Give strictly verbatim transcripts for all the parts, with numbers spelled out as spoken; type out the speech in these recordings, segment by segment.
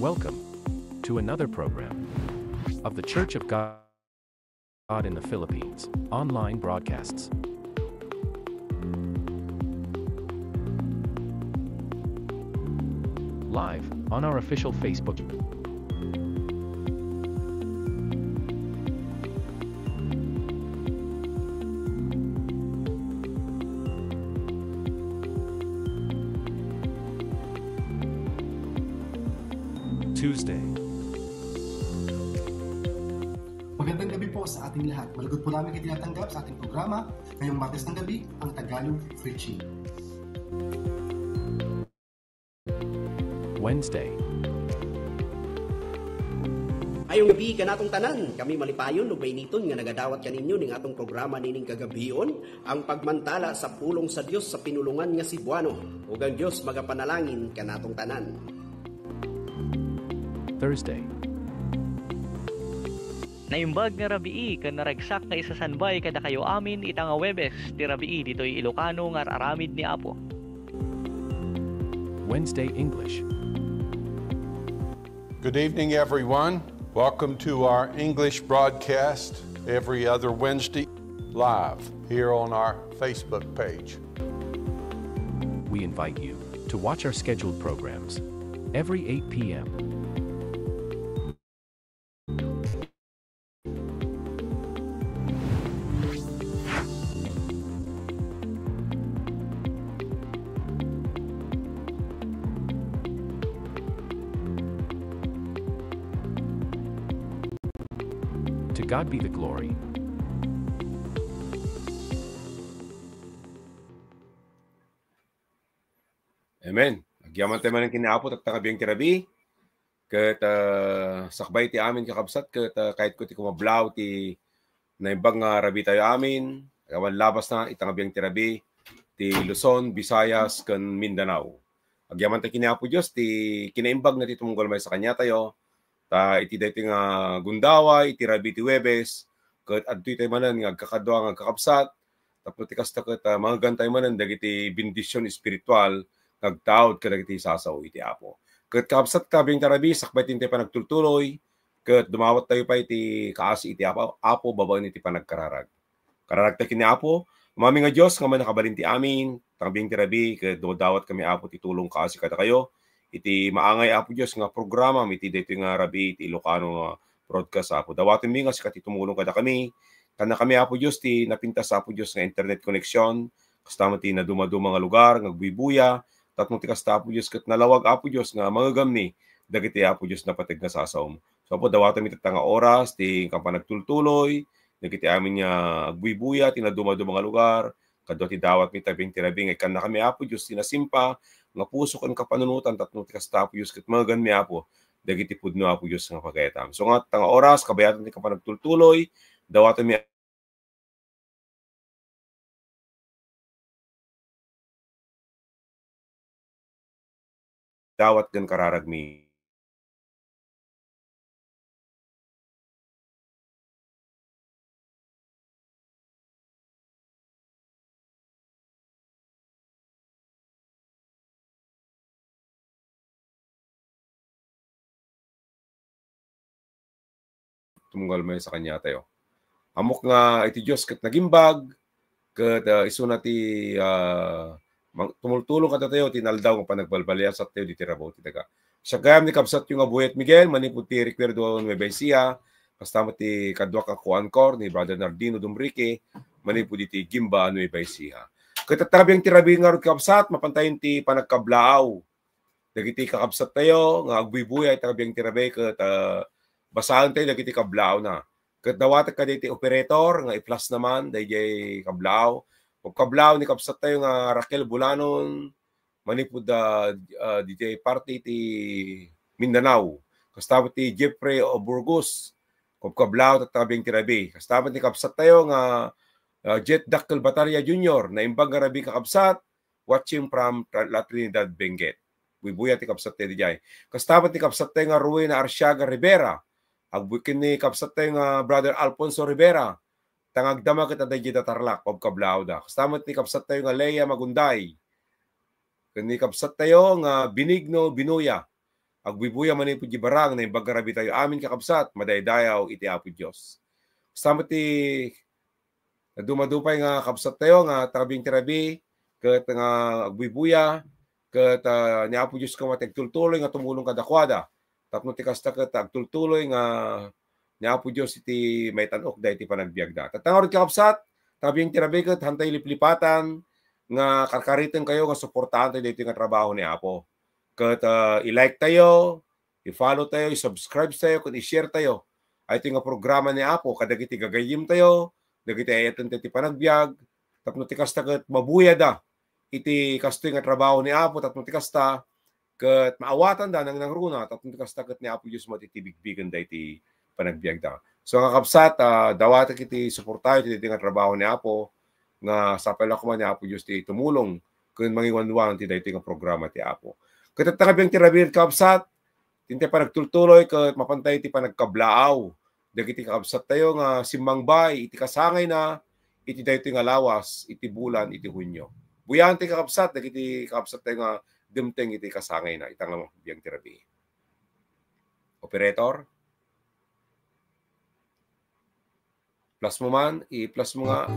Welcome to another program of the Church of God in the Philippines online broadcasts. Live on our official Facebook. Tuesday. Magandang gabi po sa ating lahat. Malugod po namin kayo tinatanggap sa ating programa ngayong Martes ng gabi, ang Tagalog Preaching. Wednesday. Ayong gabi kanaton tanan, kami malipayon no mainiton nga nagadawat kaninyo ning aton programa nining kagabion, ang pagmantala sa pulong sa Dios sa pinulongan nga Cebuano. Ug ang Dios magapanalangin kanaton tanan. Thursday. Naimbag nga rabii ken naragsak nga isasanbay kadakayo amin ita nga Huwebes ti rabii ditoy Ilocano nga ar-aramid ni Apo. Wednesday English. Good evening, everyone. Welcome to our English broadcast every other Wednesday live here on our Facebook page. We invite you to watch our scheduled programs every eight p.m. To God be the glory. Amen. Agyaman tayo manen ken ni Apo, tatta nga biang ti rabii. Ket, ah, sakbay ti amin, kakabsat, ket, ah, kayatko ti kumablaw ti naimbag nga rabii tayo amin. Awan labasna, ita nga biang ti rabii, ti Luzon, Visayas, ken Mindanao. Agyaman tayo ken ni Apo Dios, ti kinaimbagna ti tumunggal maysa kaniatayo. Ta iti daytoy nga gundaway, iti rabii ti Huwebes, ket adtoy tayo manen nga agkakadua nga agkakabsat, tapno ti kasta ket, ah, maegan tayo manen dagiti bendision espiritual nga agtaud kadagiti sasao iti Apo. Ket kabsat, kabiang ti rabii, sakbay ti panagtultuloy, ket dumawat tayo pay ti kaasi iti Apo, Apo babaen iti panagkararag. Kararag tayo ken ni Apo. Amanmi nga Dios nga mannakabalin ti amin, ta kabiang ti rabii, ket dumadawatkami, Apo, ti tulong kaasi kadakayo iti maangay, Apo Dios, nga programam iti daytoy nga rabii iti Ilocano nga broadcast, Apo. Dawatenmi nga sika ti tumulong kadakami. Kannakami, Apo Dios, ti napintas, Apo Dios, nga internet connection, kasta met ti nadumaduma nga lugar nga agbuybuya, tapno ti kasta, Apo Dios, ket nalawag, Apo Dios, nga mangegamni dagiti, Apo Dios, napateg nga sasaom. So, Apo, dawatenmi tatta nga oras ti panagtultuloy dagiti amin nga agbuybuya ti nadumaduma nga lugar, kadua ti dawatmi, ta kabiang ti rabii nga ikkannakami, Apo Dios, ti nasimpa nga puso ken kapanunotan, tapno ti kasta, Apo Dios, ket mangeganmi, Apo, dagiti pudno, Apo Dios, nga pagayatam. So, nga tatta nga oras, kabayatan ti panagtultuloy, dawatenmi dawat ken kararagmi. Tumunggal maysa kaniatayo. Ammok nga iti Dios ket nagimbag, ket, ah, isuna ti, ah, mang-, tumultulong kadatayo ti naldaw nga panagbalbaliasat tayo diti rabaw ti daga. Siak gayam ni kabsatyo nga Buyat Miguel, manipud ti Recuerdo Nueva Ecija, kasta met ti kaduak a co-anchor ni Brother Nardino Dumrique, manipud iti Guimba, Nueva Ecija. Ket tatta, kabiang ti rabii ngarud, kabsat, mapantayen ti panagkablaaw dagiti kakabsat tayo nga agbuybuya iti kabiang ti rabii ket, ah, basaen tayo dagiti kablaawna. Ket dawatek kadi ti operator nga i-plus naman daydiay kablaaw. Ket kablaaw ni kabsat tayo nga Raquel Bulanon, manipud, ah, ah, daydiay parte ti Mindanao. Kasta met ni Jeffrey Oburgos, ket kablaaw tatta kabiang ti rabii. Kasta met ni kabsat tayo nga, ah, Jet Dakkel Batarya Junior, naimbag nga rabii, kakabsat, watching from Tra-, La Trinidad, Benguet. Buybuya ti kabsat tayo daydiay. Kasta met ni kabsat tayo nga Rowena Arsiaga Rivera. Agbu-, ken ni kabsat tayo nga Brother Alfonso Rivera. Tangagdama ket adda idiay Tarlac, ket kablaawda. Kasta met ni kabsat tayo nga Lea Magunday. Ken ni kabsat tayo nga Benigno Binuya. Agbuybuya manipud idiay Barang, naimbag nga rabii tayo amin, kakabsat, madaydayaw iti Apo Dios. Kasta met ti Nadumadupay nga kabsat tayo nga taga Bingtirabi, ket nga agbuybuya, ket, ah, ni Apo Dios koma ti agtultuloy nga tumulong kadakuada. Tapno ti kasta ket agtultuloy nga ni Apo Dios iti maitan-ok daytoy panagbiagda. Tatta ngarud, kakabsat, taga Bingtirabi, ket haantayo liplipatan nga karkariten kayo nga suportaan tayo daytoy nga trabaho ni Apo. Ket, ah, i-like tayo, i-follow tayo, i-subscribe tayo, ken i-share tayo. Ay, iti nga programa ni Apo, kadagiti gagayyem tayo, dagiti ay-ayaten tayo ti panagbiag, tapno ti kasta ket mabuyada iti kastoy nga trabaho ni Apo, tapno ti kasta ket maawatanda nangnangruna, tapno ti kasta ket ni Apo Dios met iti bigbigen daytoy panagbiagda. So, nga kabsat, ah, dawatek iti suportayo iti, iti nga trabaho ni Apo, nga sapay la koma ni Apo Dios ti tumulong ken mangiwanwan ti daytoy nga programa ti Apo. Ket tatta nga biang ti rabii, kakabsat, intay panagtultuloy ket mapantayo iti panagkablaaw dagiti kakabsat tayo nga simmangbay iti kasangayna iti daytoy nga lawas iti bulan iti Hunio. Buyaentayo, kakabsat, dagiti kakabsat tayo nga dumteng iti kasangayna ita nga biang ti rabii. Operator? Plus mo man, i-plus mo nga.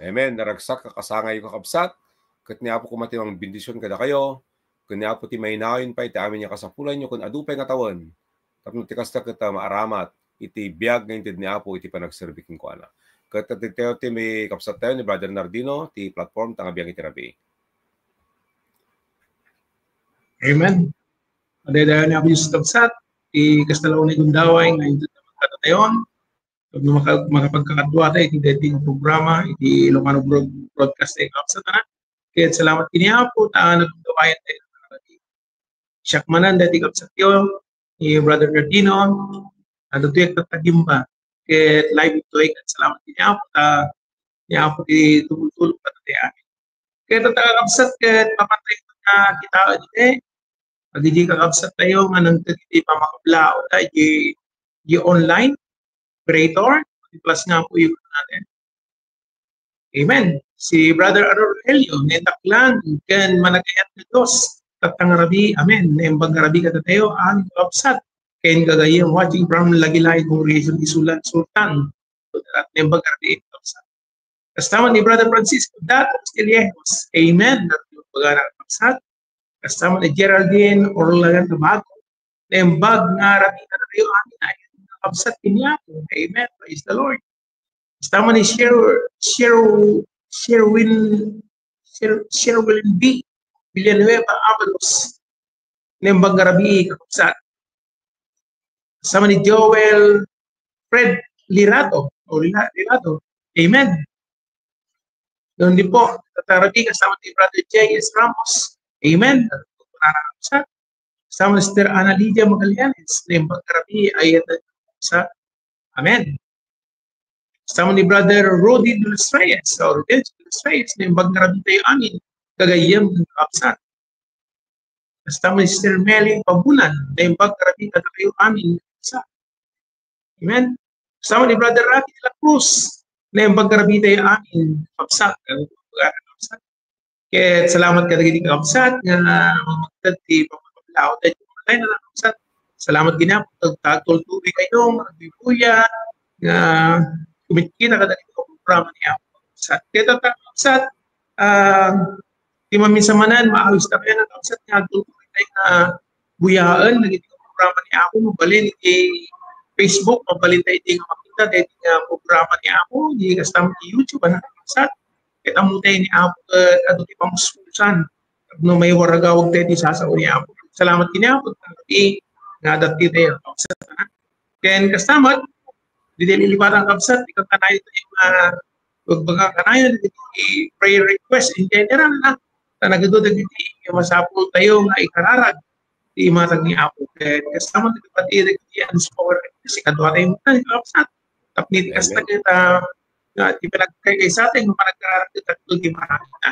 Amen. Naragsak a kasangayyo, kakabsat, ket ni Apo koma ti mangbendision kadakayo, ket ni Apo ti mainayon pay ti amin nga kasapulanyo ken adu pay nga tawen, tapno ti kasta ket, ah, maaramat iti biag nga inted ni Apo iti panagserbi kenkuana. Ket daytoy ti may kabsat tayo ni Brother Nardino, ti platform ta nga biang iti rabii. Amen. Madaydayaw ni Apo Dios, kabsat, ti kasta la unay gundaway nga inted kadatayon. Tapno maka-, makapagkakadua tayo iti daytoy nga programa iti Ilocano Broad-, Broadcast tayo, kakabsat, a. Ket salamat ken ni Apo ta nagdaydayaw tayo. Siak manen daytoy kabsatyo, ni Brother Nardino, adtoy tatta Guimba. Ket live itoy, ket salamat ken ni Apo ta ni Apo ti tumultulong kadatayo amin. Ket tatta, kakabsat, ket mapantayo nga kitaen iti, dagiti kakabsat tayo nga nangted iti pamakablaaw iti, iti online, operator, i-plus nga po yung natin. Amen. Si Brother Aro Rogelio, naindaklan ken managayat nga Dios, tatta nga rabii, amen. Naimbag nga rabii kadatayo, amin, kakabsat, ken gagayyem, watching from Lagilay, Congregation Isulan, Sultan. Naimbag nga rabii, kakabsat. Kasta met ni Brother Francisco Dato Castillejos. Amen. Naimbag nga rabii, kakabsat. Kasta met ni Geraldine Orlagan Tabaco. Naimbag nga rabii kadatayo amin, kakabsat ken ni Apo. Amen. Praise the Lord. Kasta met ni Sher-, Sher-, Sherwin, Sher-, Sherwin B Villanueva Avalos. Naimbag nga rabii, kakabsat. Kasta met ni Joel Fred Lirato, o Lira-, Lirato. Amen. Doon din po, tatta nga rabii, kasta met ni Brother J S Ramos. Amen. Kakabsat. Kasta met ni Sister Ana Lydia Magallanes, naimbag nga rabii, ay, sa, amen. Kasta met ni Brother Rudy de los Reyes, o Rudy de los Reyes, naimbag nga rabii tayo amin, gagayyem, kakabsat. Kasta met ni Sister Mary Pabunan, naimbag nga rabii kadatayo amin, kakabsat. Amen. Kasta met ni Brother Rafi de la Cruz, naimbag nga rabii tayo amin, kakabsat. Kakabsat. Ket salamat kadagiti kakabsat nga mamagted ti pamagpaplawag tayo. Ay, na, kakabsat. Salamat gini Apo, tag-, tagtultuloy kayo, nga agbibuya, nga kumitkita kadagiti programa ni Apo. Kakabsat. Ket, kakabsat, ah, ti maminsan manen, maawis ta kayo, kakabsat, nga agtultuloy tayo nga buyaen dagiti programa ni Apo, mabalin iti Facebook, mabalin tayo iti nga makita, dagiti nga programa ni Apo, di kasta ti YouTube, ano, kakabsat. Ket ammo tayo ni Apo, eh, adu ti pamuspusan. No may waragawag tayo ti sasao ni Apo. Salamat kini Apo, ti nga dati tayo, kakabsat, ha? Ken kasta met, di tayo lilipatan, kakabsat, ti kanayon tayo nga, ah, bagbaga kanayon, dagiti prayer request in general, na, ta nagadu dagiti masapul tayo nga ikararag ti imatang ni Apo. Ket kasta met, dagiti pati, dagiti anus power request, ikadua tayo met, kakabsat. Tapno iti kasta, amen, ket, ah, nga, ti panagkaykaysatayo, nga panagkararag, ket adda ti marami na.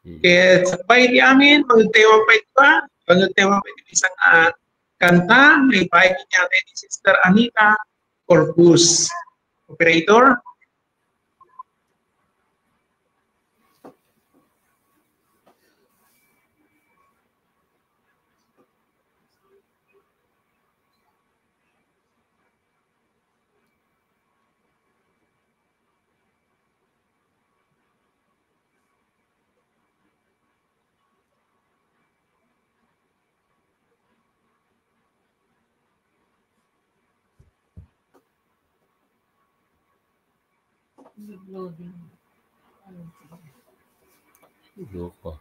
Hmm. Ket sakbay iti amin, mangngeg tayo pay, di ba? Mangngeg tayo pay iti maysa nga, ah, kanta, maipaay kaniatayo ni Sister Anita Corpus. Operator? Loko.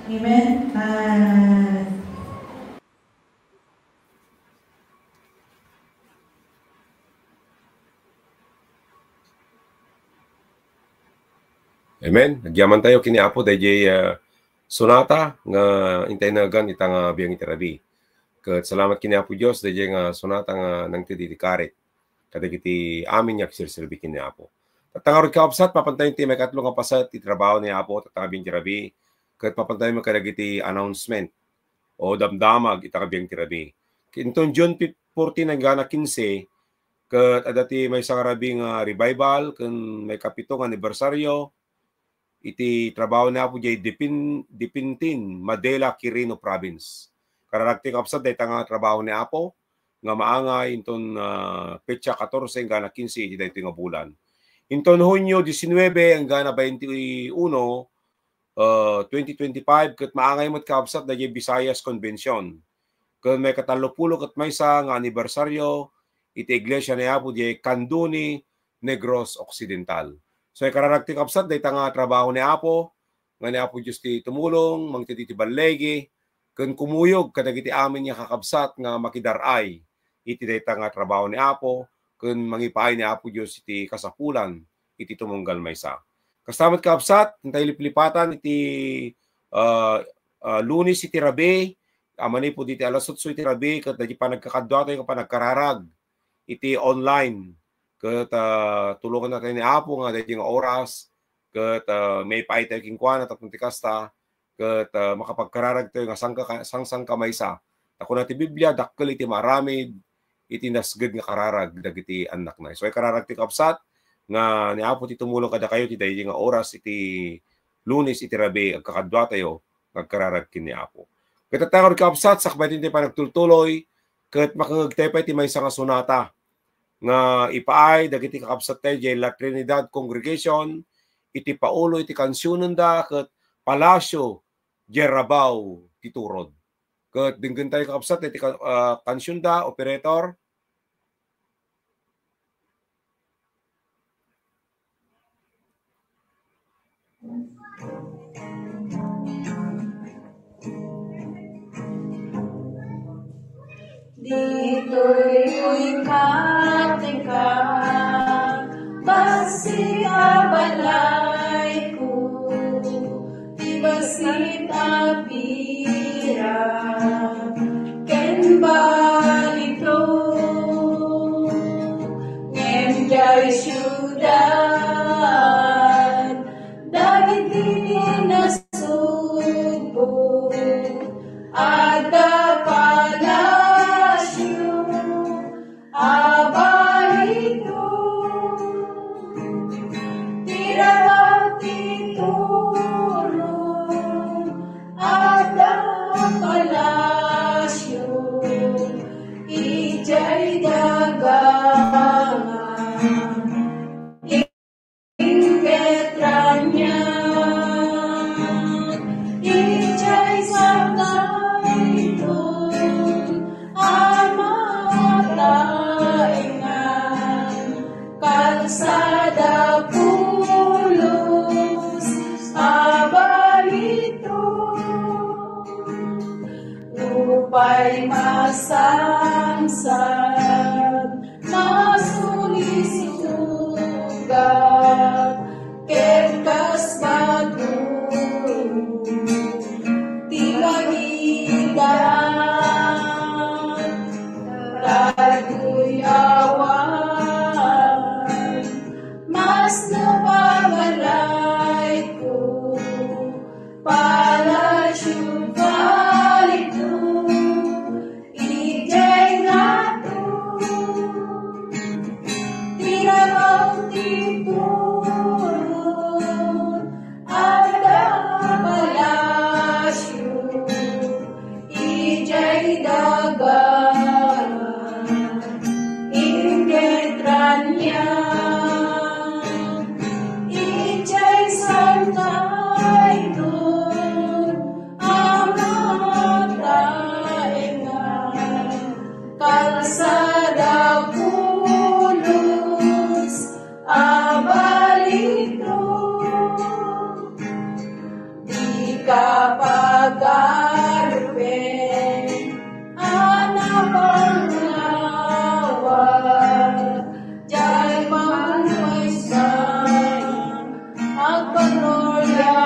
Amen. Ah. Amen. Agyaman tayo kini Apo dayjay, ah, sonata nga intayen ita nga biang iti rabii. Ket salamat kini Apo Dios dayjay nga sonata nga nangted iti karit kadagiti amin nga agserserbi ken ni Apo. Tatta ngarud, kakabsat, mapantayon ti maikatlo nga paset ti trabaho ni Apo, tatta nga biang ti rabii, ket mapantayon met kadagiti announcement o damdamag ita nga biang ti rabii. Inton June fourteen inggana kinse, ket adda ti maysa nga rabii nga revival ken maikapito nga anibersaryo iti trabaho ni Apo diay Dipin-, Dipintin, Madela, Quirino Province. Kararag ti kakabsat, dayta nga trabaho ni Apo nga maangay inton, ah, petsa katorse inggana kinse iti daytoy nga bulan. Inton Hunio diecinuebe hanggang na twenty-one, uh, twenty twenty-five, ket maangay met, kakabsat, daydiay Visayas Convention. Ken maikatallopulo ket maysa nga anibersaryo iti Iglesia ni Apo diay Candoni, Negros Occidental. So, ikararag ti, kakabsat, dayta nga trabaho ni Apo, nga ni Apo Dios ti tumulong, mangted iti balligi, ken kumuyog kadagiti amin nga kakabsat nga makidar-ay iti dayta nga trabaho ni Apo, ken mangipaay ni Apo Dios iti kasapulan iti tumunggal maysa. Kasta met, kakabsat, intay liplipatan iti, ah, ah, Lunes iti rabii, a manipud iti alas otso iti rabii, ket daydiay panagkakaduatayo nga panagkararag iti online. Ket, ah, tulongennatayo ni Apo nga daydiay nga oras, ket, ah, maipaaytayo kenkuana tapno ti kasta, ket, ah, makapagkararagtayo nga sangka-, sangsangkamaysa. Ta kuna ti Biblia, dakkel iti maaramid iti nasged nga kararag dagiti annakna. So, ikararag ti, kakabsat, nga ni Apo ti tumulong kadakayo iti daydiay nga oras iti Lunes iti rabii, agkakaduatayo nga agkararag ken ni Apo. Ket adda ngarud, kakabsat, sakbay ti panagtultuloy, ket makangngegtayo pay ti maysa nga sonata nga ipaay dagiti kakabsattayo diay La Trinidad Congregation iti paulo iti kansionenda ket Palasio diay Rabaw ti Turod. Ket denggentayo, kakabsat, iti ka-, ah, kansionda, operator. Ditoy katika, bassit a balayko, ti bassit a biag ken balitok, ngem diay siudad dagiti nasubbo, adda palasio a balitok. Ti rabaw ti turod, adda palasio idiay daga. Inggit raniag idiay sangkaiton a mataengan, kalsada pulos a balitok. Nupay masangsag, masulisugat, ket kas bato ti kagitan, daytoy awan, mas napabalayko, palasio balitok. Idiay ngato, ti rabaw ti turod, adda palasio idiay daga. Inggit raniag idiay sangkaiton a mataengan, kalsada pulos a balitok. Dika pagarupen a napangawat, diay maupay sa agpagloria.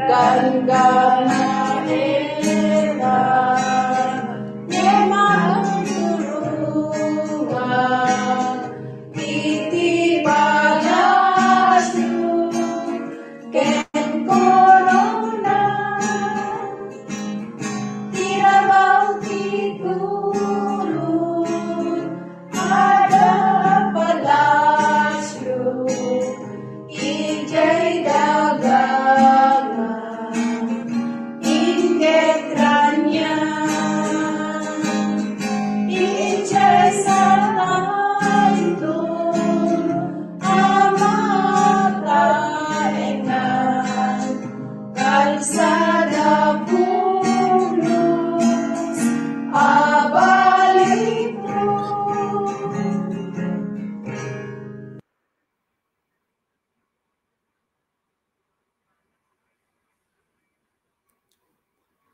Ganggannaet, ngem agturungan iti palasio ken korona. Ti rabaw ti turod, adda palasio idiay daga.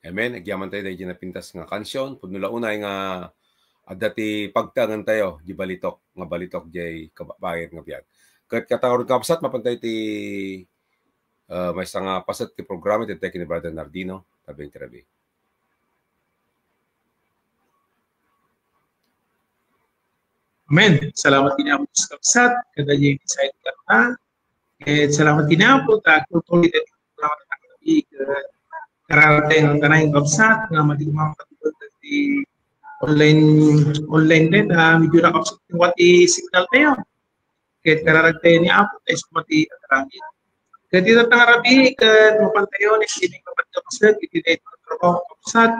Amen. Agyaman tayo daydi napintas nga kansion. Pudno la unay nga adda ti pagtaengan tayo di balitok, nga balitok jay kababayan nga biag. Ket katawag kabsat, mapan tayo ti, ah, maysa nga paset ti programa, ti tayo kini Brother Nardino, tabi ti rabii. Amen. Salamat kini Apo sa kabsat, kada jay insight ka na. Eh, salamat kini Apo, ta tutuloy tayo, kararagtayo nga kanay kabsat, nga madi makatulog ti online, online din, ah, medyo nakabsat yung what is signal tayo. Ket kararagtayo ni Apo, tayo sa mati at aramid. Ket ita nga rabii, ket mapan tayo, ni sini kapagkapsat, iti daytoy nga trabaho, kabsat.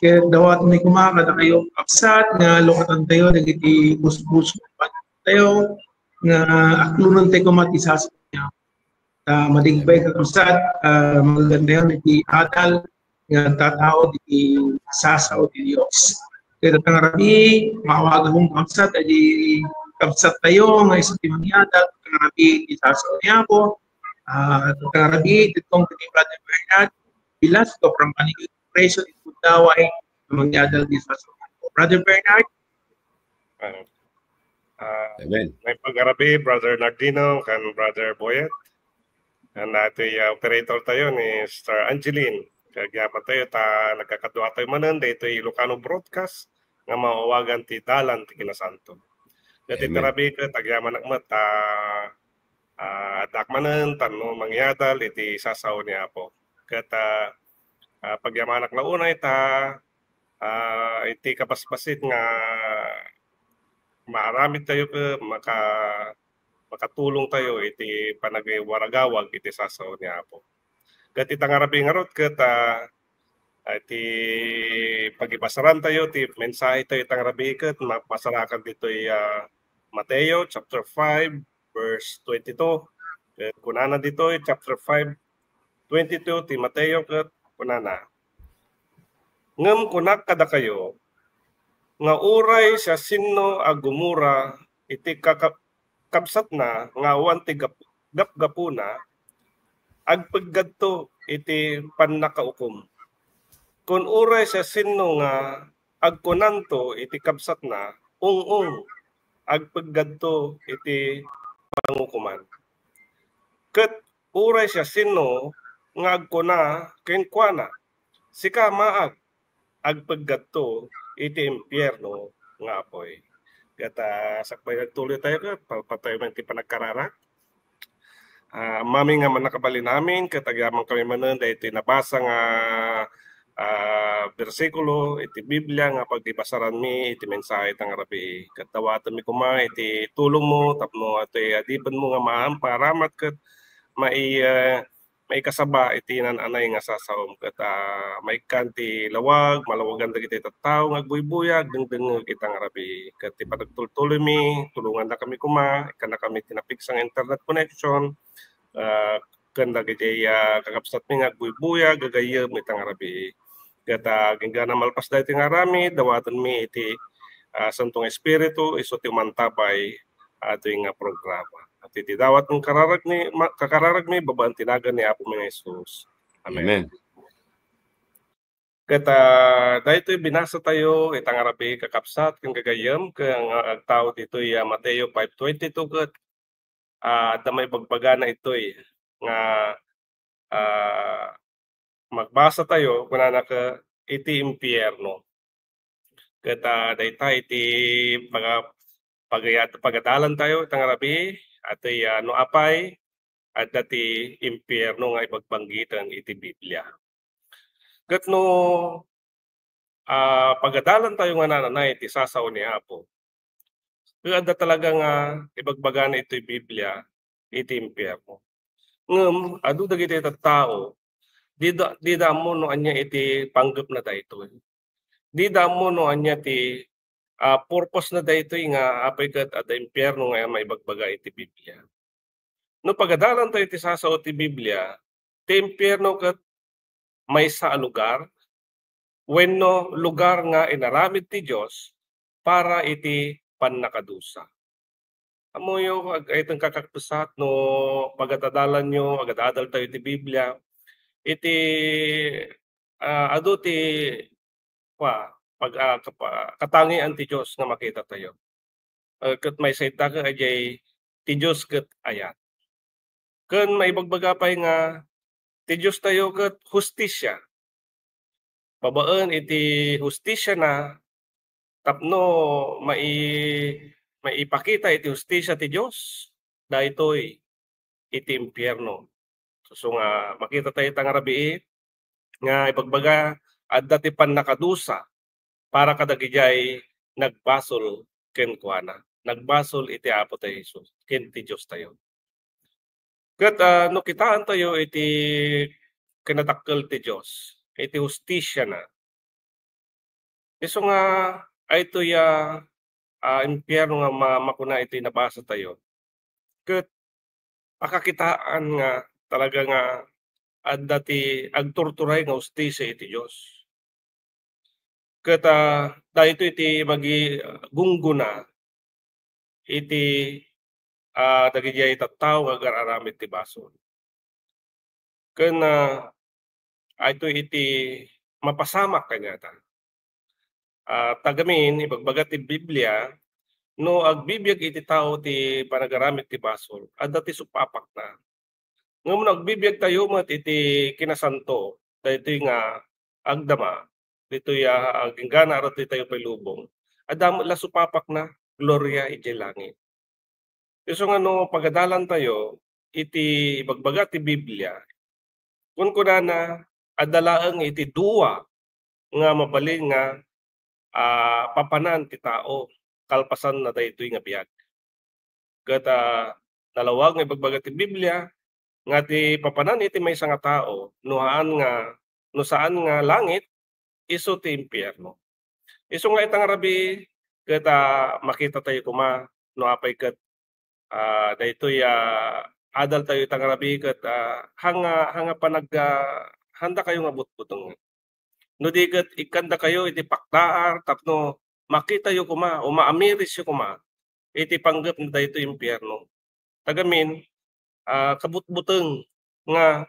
Ket dawat mi kuma, kada kayo, kabsat, nga lukatan tayo, dagiti busbus, tayo, nga aklunan tayo kuma ti sasao niya. Ta madigbay, kakabsat, ah, manggandayon iti adal nga agtatao iti sasao ti Dios. Ket ita nga rabii, maawagan kakabsat, iti kabsat tayo nga isu ti mangyadal, ita nga rabii, iti sasao ni Apo. Ah, ita nga rabii, iti tungkol ni Brother Bernard Velasco from Manila, Preso, iti Pundaway, nga mangyadal iti sasao ni Apo. Brother Bernard? Ah, ah, Amen. May pagarabi, Brother Nardino, kan Brother Boyet. Kan daytoy, ah, operator tayo ni Sister Angeline. Kagyaman tayo, ta nagkakadua tayo manen, daytoy Ilocano broadcast, nga maawagan ti Dalan ti Kinasanto. Daytoy Amen. Tarabi ket agyamanak met, ta, ah, addak manen, tapno mangyadal iti sasao ni Apo. Ket, ah, ah, pagyamanak la unay, ta, ah, iti kabasbasit nga maaramid tayo ket maka-, makatulong tayo iti panagwaragawag iti sasao ni Apo. Ket ita nga rabi ngarud ket, ah, iti pagibasaran tayo ti mensahe tayo ita nga rabi ket ma-, masarakan ditoy, ah, Mateo chapter five, verse twenty-two. Ket kunana ditoy, chapter five, twenty-two ti Mateo, ket kunana, "Ngem kunak kadakayo, nga uray siasino a gumura iti kakab-, kabsatna nga awan ti gap-, gapgapuna, agpeggadto iti pannakaukom. Kun uray siasino nga agkunanto iti kabsatna, 'Ung-ung,' agpeggadto iti pangukoman. Ket uray siasino nga agkuna kenkuana, 'Sika maag,' agpeggadto iti impierno nga apuy." Ket, ah, sakbay agtuloy tayo, ket palpatayo man ti panagkararag. Ah, ammami nga mannakabalin amin, ket agyamankami manen daytoy nabasa nga, ah, bersikulo iti Biblia nga pagibasaranmi iti mensahe ita nga rabii. Ket dawatenmi koma iti tulongmo tapno atoy adipenmo nga maan-, paaramat ket mai-, ah, maikasaba iti naan-anay nga sasaom ket, ah, maikkan ti lawag, malawagan dagiti tattao nga agbuybuyag, dengdengngeg ita nga rabii. Ket ti panagtultuloymi, tulongannakami koma, ikkannakami ti napigsa nga internet connection, ah, ken dagiti, ah, kakabsatmi nga agbuybuyag, gagayyem ita nga rabii. Ket, ah, agingga malpas daytoy nga aramid, dawatenmi iti, ah, Santo nga Espiritu, isu ti umantabay atoy nga programa. Iti dawat nga kararagmi, ma-, kakararagmi, babaen ti nagan ni Apomi nga Jesus. Amen. Amen. Ket, ah, daytoy binasa tayo ita nga rabii, kakabsat ken gagayyem, ken nga agtaud ditoy, ah, Mateo five twenty-two ket, ah, adda maibagbagana itoy nga, ah, magbasa tayo, kunana ket iti impierno. Ket, ah, dayta iti paga-, pagayat-, pagadalan tayo ita nga rabii, atoy, ah, no apay adda ti impierno nga ibagbanggiten iti Biblia. Ket no, ah, pagadalan tayo nga naan-anay ti sasao ni Apo, ket adda talaga nga ibagbagana itoy Biblia iti impierno. Ngem adu dagiti tattao, dida, dida ammo no ania iti panggepna daytoy. Dida ammo no ania ti, ah, purpose na daytoy nga apay ket adda impierno nga maibagbaga iti Biblia. No pagadalan tayo ti sasao ti Biblia, ti impierno ket maysa a lugar wenno lugar nga inaramid ti Dios para iti pannakadusa. Ammoyo, ag-, ay, kakabsat, no pagadalanyo, agadadal tayo iti Biblia, iti ah, adu ti, kua, pag-, ah, kapa-, katangian ti Dios nga makita tayo. Ah, ket maysa ita ket ajay ti Dios ket ayat. Ken maibagbaga pay nga ti Dios tayo ket hustisia. Babaen iti hustisiana, tapno mai-, maipakita iti hustisia ti Dios, daytoy iti impierno. So, so nga makita tayo ita nga rabii, nga ibagbaga, adda ti pannakadusa para kadagijay nagbasol kenkuana. Nagbasol iti Apo tayo Jesus, ken ti Dios tayo. Ket, ah, no kitaan tayo iti kinadakkel ti Dios, iti hustisiana, isu nga, ay to ya, ah, impierno nga ma-, makuna iti nabasa tayo. Ket pakakitaan nga talaga nga adda ti agturturay nga hustisia iti Dios. Ket, ah, daytoy ti magigunggona iti, ah, dagidiay tattao nga agar-aramid ti basol. Ken, ah, ayto iti mapasamak kaniata. Ah, ta gamin, ibagbaga ti Biblia, no agbibiag iti tao ti panagaramid ti basol, adda ti supapakna. Ngem no agbibiag tayo met iti kinasanto, daytoy nga agdama, ditoy a, a, inggana a ditoy tayo pay lubong, adda met la supapakna, gloria idiay langit. Isu nga no pagadalan tayo iti ibagbaga ti Biblia, kunkunana, adda laeng iti dua nga mabalin nga, ah, papanan ti tao kalpasan na daytoy nga biag. Ket, ah, nalawag nga ibagbaga ti Biblia nga ti papanan iti maysa nga tao no haan nga, no saan nga langit, isu ti impierno. Isu nga ita nga rabii ket, ah, makita tayo koma no apay ket, ah, daytoy, ah, adal tayo ita nga rabii ket, ah, hanga, hanga panag-, ah, handa kayo nga butbuteng. No di ket ikkanda kayo iti pakdaar tapno makitayo koma o maamirisyo koma iti panggep na daytoy impierno. Ta gamin, ah, kabutbuteng nga,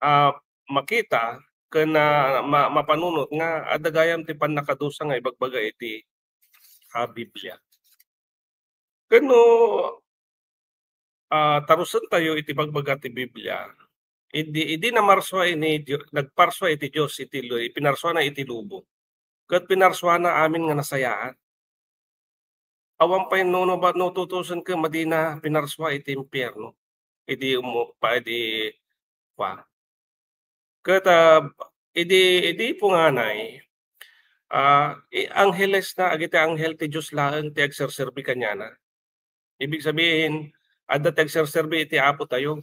ah, makita ken, ah, ma-, mapanunot nga adda gayam ti pannakadusa nga ibagbaga iti, ah, Biblia. Ken no, ah, tarusen tayo iti bagbaga ti Biblia, idi, idi namarsua ini Dio-, nagparsua iti Dios iti lu-, pinarsuana iti lubong, ket pinarsuana amin nga nasayaat. Awan pay no, no, ba, no tutusen ket madina pinarsua iti impierno. Idi umu-, pa, idi, kua. Ket, ah, idi, idi punganay, ah, i-, anghelesna, agiti anghel ti Dios laeng ti agserserbi kaniana. Ibig sabihin, adda ti agserserbi iti Apo tayo.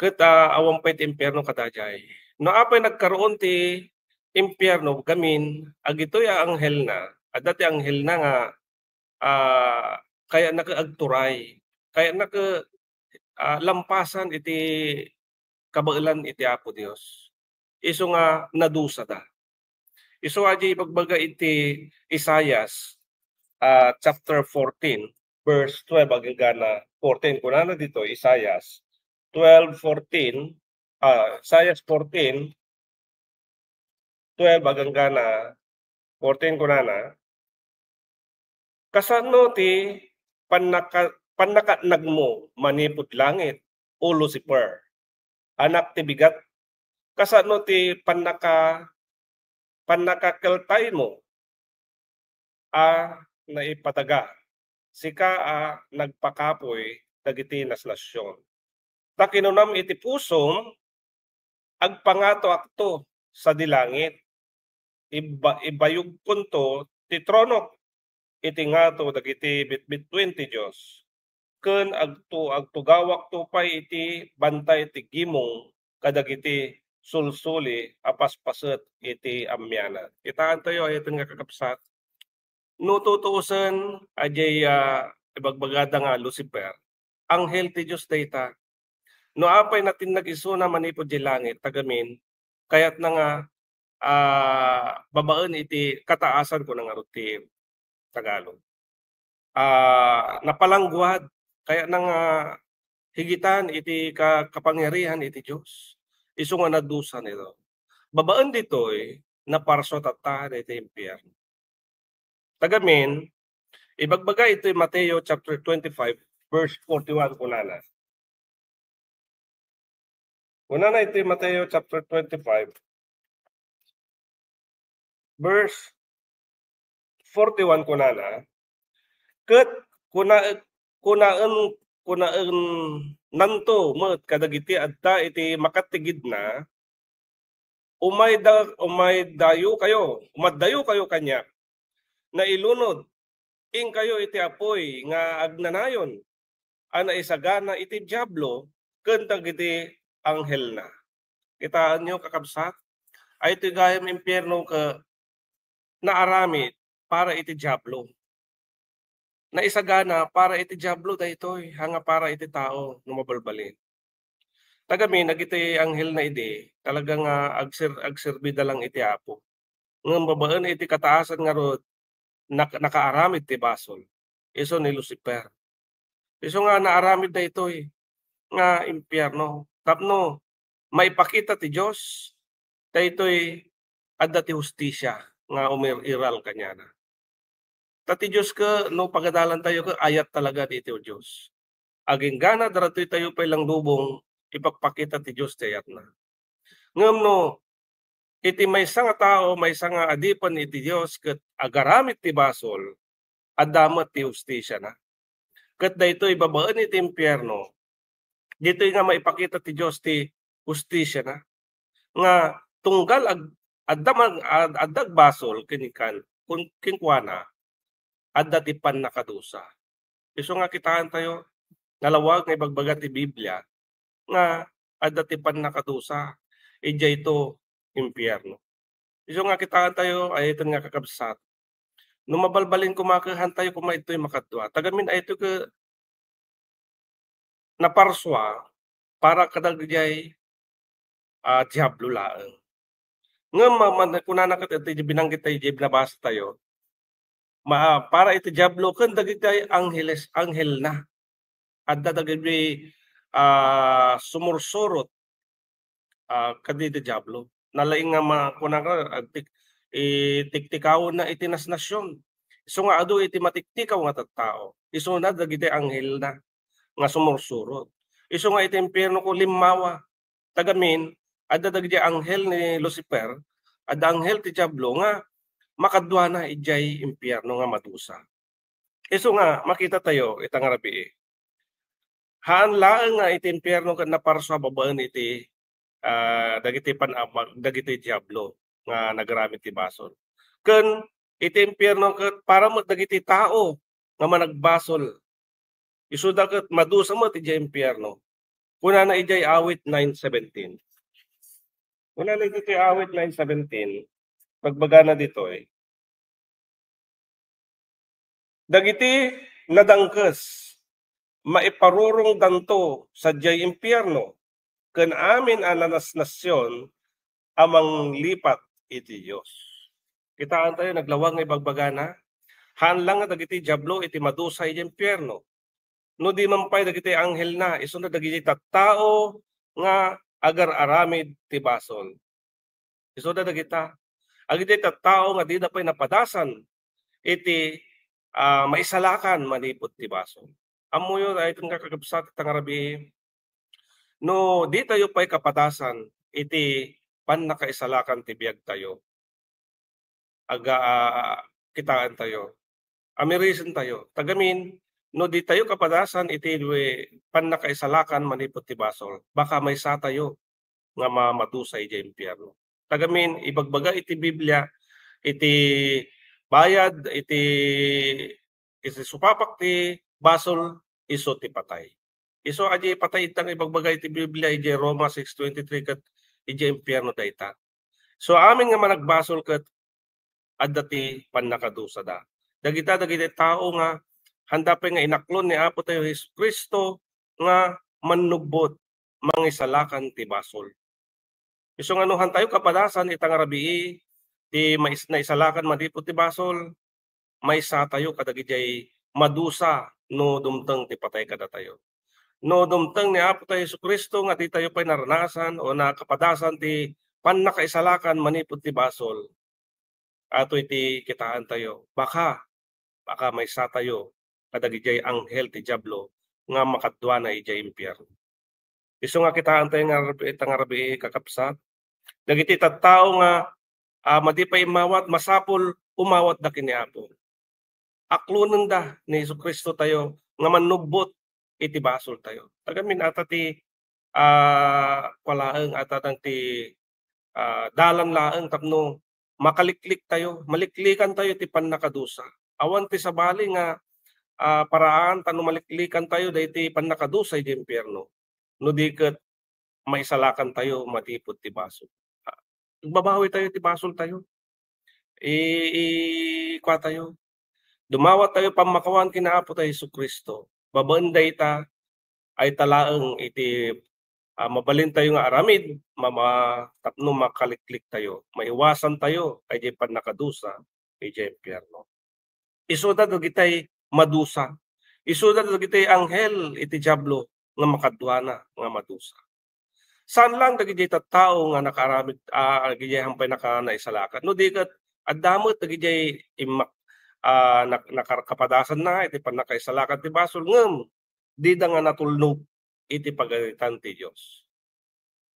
Ket, ah, awan pay ti impierno kadaydiay. No apay nagkaroon ti impierno gamin, agitoy a anghelna, adda ti anghelna nga, ah, kayatna ket agturay, kayatna ket, ah, lampasan iti kabaelan iti Apo Dios. Isu nga nadusada. Isu a di ibagbaga iti Isaias, ah, chapter fourteen, verse twelve agingga na fourteen. Kunana dito, Isaias twelve fourteen, ah, Isaias fourteen, twelve agingga na fourteen, kunana, "Kasano ti pannaka-, pannakaatnagmo manipud langit, O Lucifer, anak ti bigat? Kasano ti pannaka-, pannakakeltaymo a naipadaga, sika a nagpakapuy dagiti nasnasion? Ta kinunam iti pusom, 'Agpangatoakto sadi langit, iba-, ibayogkonto ti tronok iti ngato dagiti bitbituen ti Dios, ken agtu-, agtugawakto pay iti bantay ti gimong kadagiti sulsuli a paspaset iti ammianan.'" Kitaentayo, ay-ayaten nga kakabsat, no tutuosen, adiay, ah, ibagbagada nga Lucifer, anghel ti Dios dayta. No apay natinnag isuna manipud diay langit, ta gamin, kayatna nga, ah, babaen iti kataasan, kuna ngarud ti Tagalog. Ah, napalangguad, kayatna nga higitan iti ka-, kapangyarihan iti Dios. Isu nga nadusa nito. babaen ditoy, naparsua tatta daytoy impierno. Tagamin, ibagbaga itoy Mateo chapter twenty-five, verse forty-one, kunana. Kunana itoy Mateo chapter twenty-five, verse forty-one, kunana, ket kuna-, kunaen, kunaennanto met kadagiti adda iti makatigidna, "Umayda-, umaydayo kayo, umaddayo kayo kaniak. Nailunod, inkayo iti apuy nga agnanayon a naisagana iti Diablo ken dagiti anghelna." Kitaenyo, kakabsat, ay iti gayam impierno ket naaramid para iti Diablo. Naisagana para iti Diablo daytoy, ha nga para iti tao no mabalbalin. Tagamin, dagiti anghelna idi, talaga nga agser-, agserbida lang iti Apo. Ngem babaen iti kataasan ngarud, nak-, nakaaramid ti basol. Isu ni Lucifer. Isu nga naaramid daytoy nga impierno. Tapno maipakita ti Dios, daytoy adda ti hustisia nga umir-iral kaniana. Ta ti Dios ket no pagadalantayo ket ayat talaga ditoy Dios. Aginggana, daratoy tayo pay langlubong, ipakpakita ti Dios ti ayatna. Ngem no iti maysa nga tao, maysa nga adipen iti Dios ket agaramid ti basol, adda met ti hustisiana. Ket daytoy babaen iti impierno, ditoy nga maipakita ti Dios ti hustisiana, nga tunggal ag-, adda man, ad-, adda agbasol ken kan-, kun-, kenkuana, adda ti pannakadusa. Isu nga kitaentayo, nalawag nga ibagbaga ti Biblia nga adda ti pannakadusa idiay impierno. Isu nga kitaentayo, ay iten nga kakabsat. No mabalbalin koma ket hantayo koma itoy makadua. Tagamin ay ito ket naparsua para kadagijay, ah, Diablo laeng. Ngem ma-, man-, kunana ket iti binanggit tayo, iti binabasa tayo, ma-, para iti Diablo ken dagiti angheles, anghelna. Adda dagiti, ah, sumursurot, ah, kadagiti Diablo. Nalaing nga ma-, kunana, agtik-, itiktikawna iti nasnasion. Isu nga adu iti matiktikaw nga tattao. Isuna dagiti anghelna nga sumursurot. Isu nga iti impierno ko limmawa. Tagamin, adda dagiti anghel ni Lucifer, adda anghel ti Diablo nga makaduana idiay impierno nga madusa. Isu nga makita tayo ita nga rabii. Haan laeng nga iti impierno ket naparsua babaen iti, ah, dagiti pan-, dagiti Diablo nga nagaramid ti basol. Ken iti impierno ket para met dagiti tao nga managbasol. Isuda ket madusa met idiay impierno. Kunana idiay Awit nine seventeen. Kunana idiay Awit nine seventeen, pagbagana ditoy, dagiti nadangkes, maiparurongdanto sadiay impierno, ken amin a nanasnasion a manglipat iti Dios. Kitaan tayo, naglawag nga ibagbagana, haan lang nga dagiti Diablo iti madusa iti impierno. No di man pay dagiti anghel na, isu na dagiti tattao nga agar-aramid ti basol. Isu na dagita. Dagiti tattao nga dida pay napadasan iti, ah, maisalakan manipud ti basol. Ammoyo, daytoy nga kakabsat, ita nga rabii, no di tayo pay kapadasan iti pannakaisalakan ti biag tayo, aga, ah, kitaan tayo, amirisen tayo. Tagamin, no di tayo kapadasan iti pannakaisalakan manipud ti basol, baka maysa tayo nga mamadusa idiay impierno. Tagamin, ibagbaga iti Biblia, iti bayad, iti, iti supapak ti basol, isu ti patay. Isu a di patay, itang ibagbaga iti Biblia, iti Roma six twenty-three, ket iti impierno dayta. So, amin nga managbasol ket adda ti pannakadusada. Dagita, dagiti tao nga handa pay nga inaklon ni Apo tayo Jesu-Cristo nga mannubbot, mangisalakan ti basol. Isu nga no han tayo kapadasan ita nga rabii ti mais-, naisalakan manipud ti basol, maysa tayo kadagijay madusa no dumteng ti patay kadatayo. No dumteng ni Apo tayo Jesu-Cristo nga di tayo pay naranasan o nakapadasan ti pannakaisalakan manipud ti basol, ato iti kitaentayo. Baka, baka maysatayo kadagijay anghel ti Diablo nga makaduana idiay impierno. Isu nga kitaentayo nga rabii, ita nga rabii, kakabsat, dagiti tattao nga, ah, madi pay immawat, masapul umawatda ken ni Apo. Aklonenda ni Jesu-Cristo tayo nga mannubbot iti basoltayo. Tagamin ata ti, ah, kua laeng, ata dang ti, ah, dalan laeng tapno makalikliktayo, maliklikantayo iti pannakadusa. Awan ti sabali nga, ah, paraan tapno maliklikantayo daydi pannakadusa idiay impierno, no di ket maisalakantayo manipud ti basol. Ah, igbabawitayo ti basoltayo. I-, i-, kuatayo. Dumawattayo pammakawan ken ni Apotayo Jesu-Cristo. Babaen dayta, ay ta laeng iti, ah, mabalintayo nga aramid, ma-, ma-, tapno makalikliktayo, maiwasantayo idiay pannakadusa idiay impierno. Isuda dagitay madusa. Isuda dagitay anghel iti Diablo nga makaduana nga madusa. Saan lang dagiti tattao nga nakaaramid, ah, dagiti hampay naka-, naisalakan. No di ket, adda met dagiti immak-, ah, nak-, nakar-, kapadasanna iti pannakaisalakan ti basol, ngem dida nga natulnog iti pagayatan ti Dios.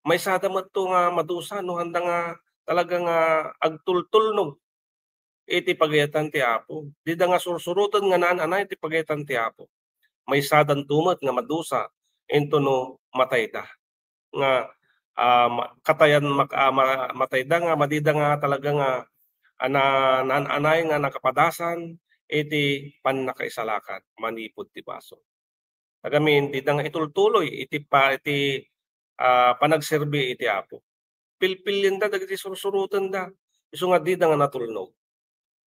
Maysada met to nga madusa no handa nga talaga nga agtultulnog iti pagayatan ti Apo. Dida nga sursuroten nga naan-anay ti pagayatan ti Apo. Maysadanto met nga madusa intono matayda. Nga, ah, ma-, katayan mak-, ah, ma-, matayda nga madida nga talaga nga, ah, na-, naan-anay nga nakapadasan iti pannakaisalakan manipud ti basol. Tagamin, dida nga itultuloy iti pa-, iti, ah, panagserbi iti Apo. Pilpilienda dagiti sursurotenda, isu nga dida nga natulnog.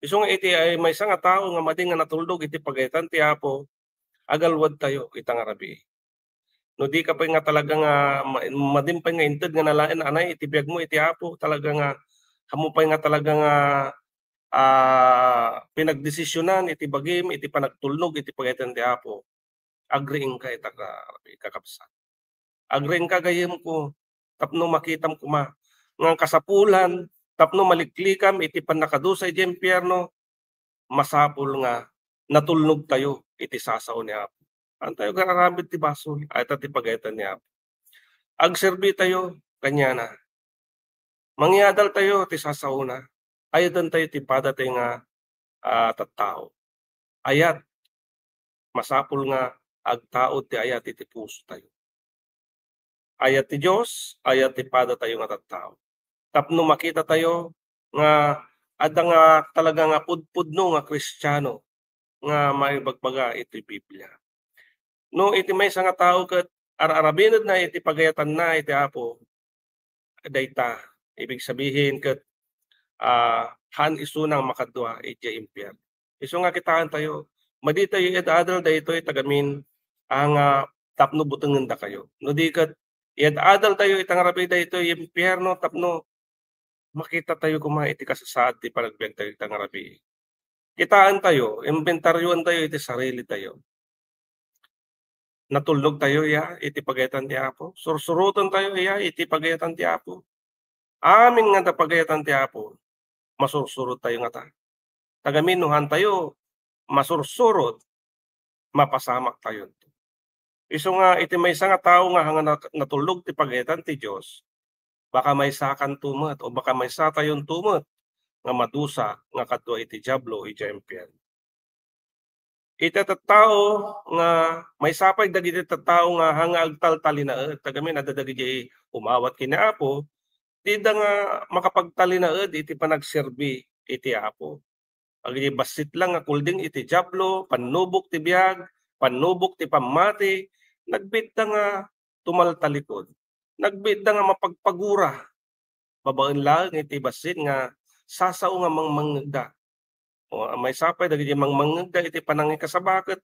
Isu nga iti ay maysa nga tao nga madi nga natulnog iti pagayatan ti Apo, agalwadtayo ita nga rabii. No di ka pay nga talaga nga ma-, madin pay nga inted nga nalaen-anay iti biagmo iti Apo, talaga nga, ammo pay nga talaga nga, ah, pinagdesisionan iti bagim iti panagtulnog iti pagayatan ti Apo, agriingka ita ka-, kakabsat. Agriingka gayyemko tapno makitam koma nga kasapulan tapno maliklikam iti pannakadusa iti impierno, masapul nga natulnogtayo iti sasao ni Apo. Haantayo agar-aramid ti basol, ay ta ti pagayatan ni Apo. Agserbitayo kaniana. Mangiadaltayo ti sasaona. Ayatentayo ti padatayo nga, ah, tattao. Ayat. Masapul nga agtaud ti ayat iti pusotayo. Ayat ti Dios, ayat ti padatayo nga tattao. Tapno makitatayo nga adda nga talaga nga pudpudno nga Kristiano nga maibagbaga iti Biblia. No iti maysa nga tao ket ar-arabinedna iti pagayatanna iti Apo, dayta, ibig sabihin ket, ah, haan isuna nga makadua idiay impierno. Isu nga kitaentayo, maditayo iad-adal daytoy tagamin, ah, nga tapno butengendakayo. No di ket, iad-adaltayo ita nga rabii daytoy impierno tapno makitatayo koma iti kasasaad ti panagbiagtayo ita nga rabii. Kitaentayo, imbentarioentayo iti sarilitayo. Natulnogtayo ya iti pagayatan ti Apo. Sursurotentayo ya iti pagayatan ti Apo. Amin nga adda pagayatan ti Apo, masursurottayo ngata. Tagamin no haantayo masursurot, mapasamaktayo. Isu nga iti maysa nga tao nga haan nga nat-, natulnog ti pagayatan ti Dios, baka maysakanto met o baka maysatayonto met nga madusa nga kadua iti Diablo idiay impierno. Iti tattao nga maysa pay dagiti tattao nga haan nga agtaltalinaed, tagamin adda dagiti umawat ken ni Apo, dida nga makapagtalinaed iti panagserbi iti Apo. Dagiti bassit lang nga kulding iti Diablo, pannubok ti biag, pannubok ti pammati, nagbiitda nga tumaltalikod. Nagbiitda nga mapagpagura. Babaen laeng iti bassit nga sasao nga mangmangngegda. O, maysa pay dagiti mangmangngegda iti panangikasaba ket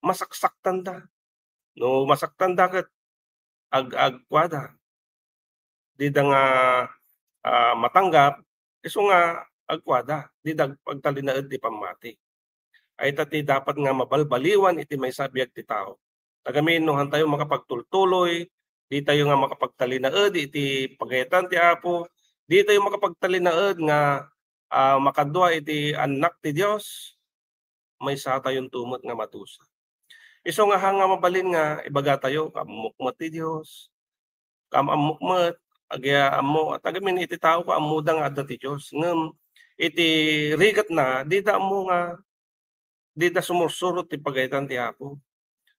masaksaktanda. No masaktanda ket ag-, agkuada. Dida nga, ah, matanggap, isu nga agkuada, dida agtalinaed ti pammati. Ay ta ti dapat nga mabalbaliwan iti maysa a biag ti tao. Tagamin no haantayo makapagtultuloy, ditayo nga makapagtalinaed iti pagayatan ti Apo, Di tayo makapagtalinaed nga, ah, makadua iti annak ti Dios, maysatayonto met nga madusa. Isu nga, haan nga mabalin nga ibagatayo, "Ammok met ti Dios." Kam-, ammok met, agi-, ammo, tagamin iti tao ko, ammoda nga adda ti Dios. Ngem iti rigatna, dida ammo nga, dida sumursurot ti pagayatan ti Apo.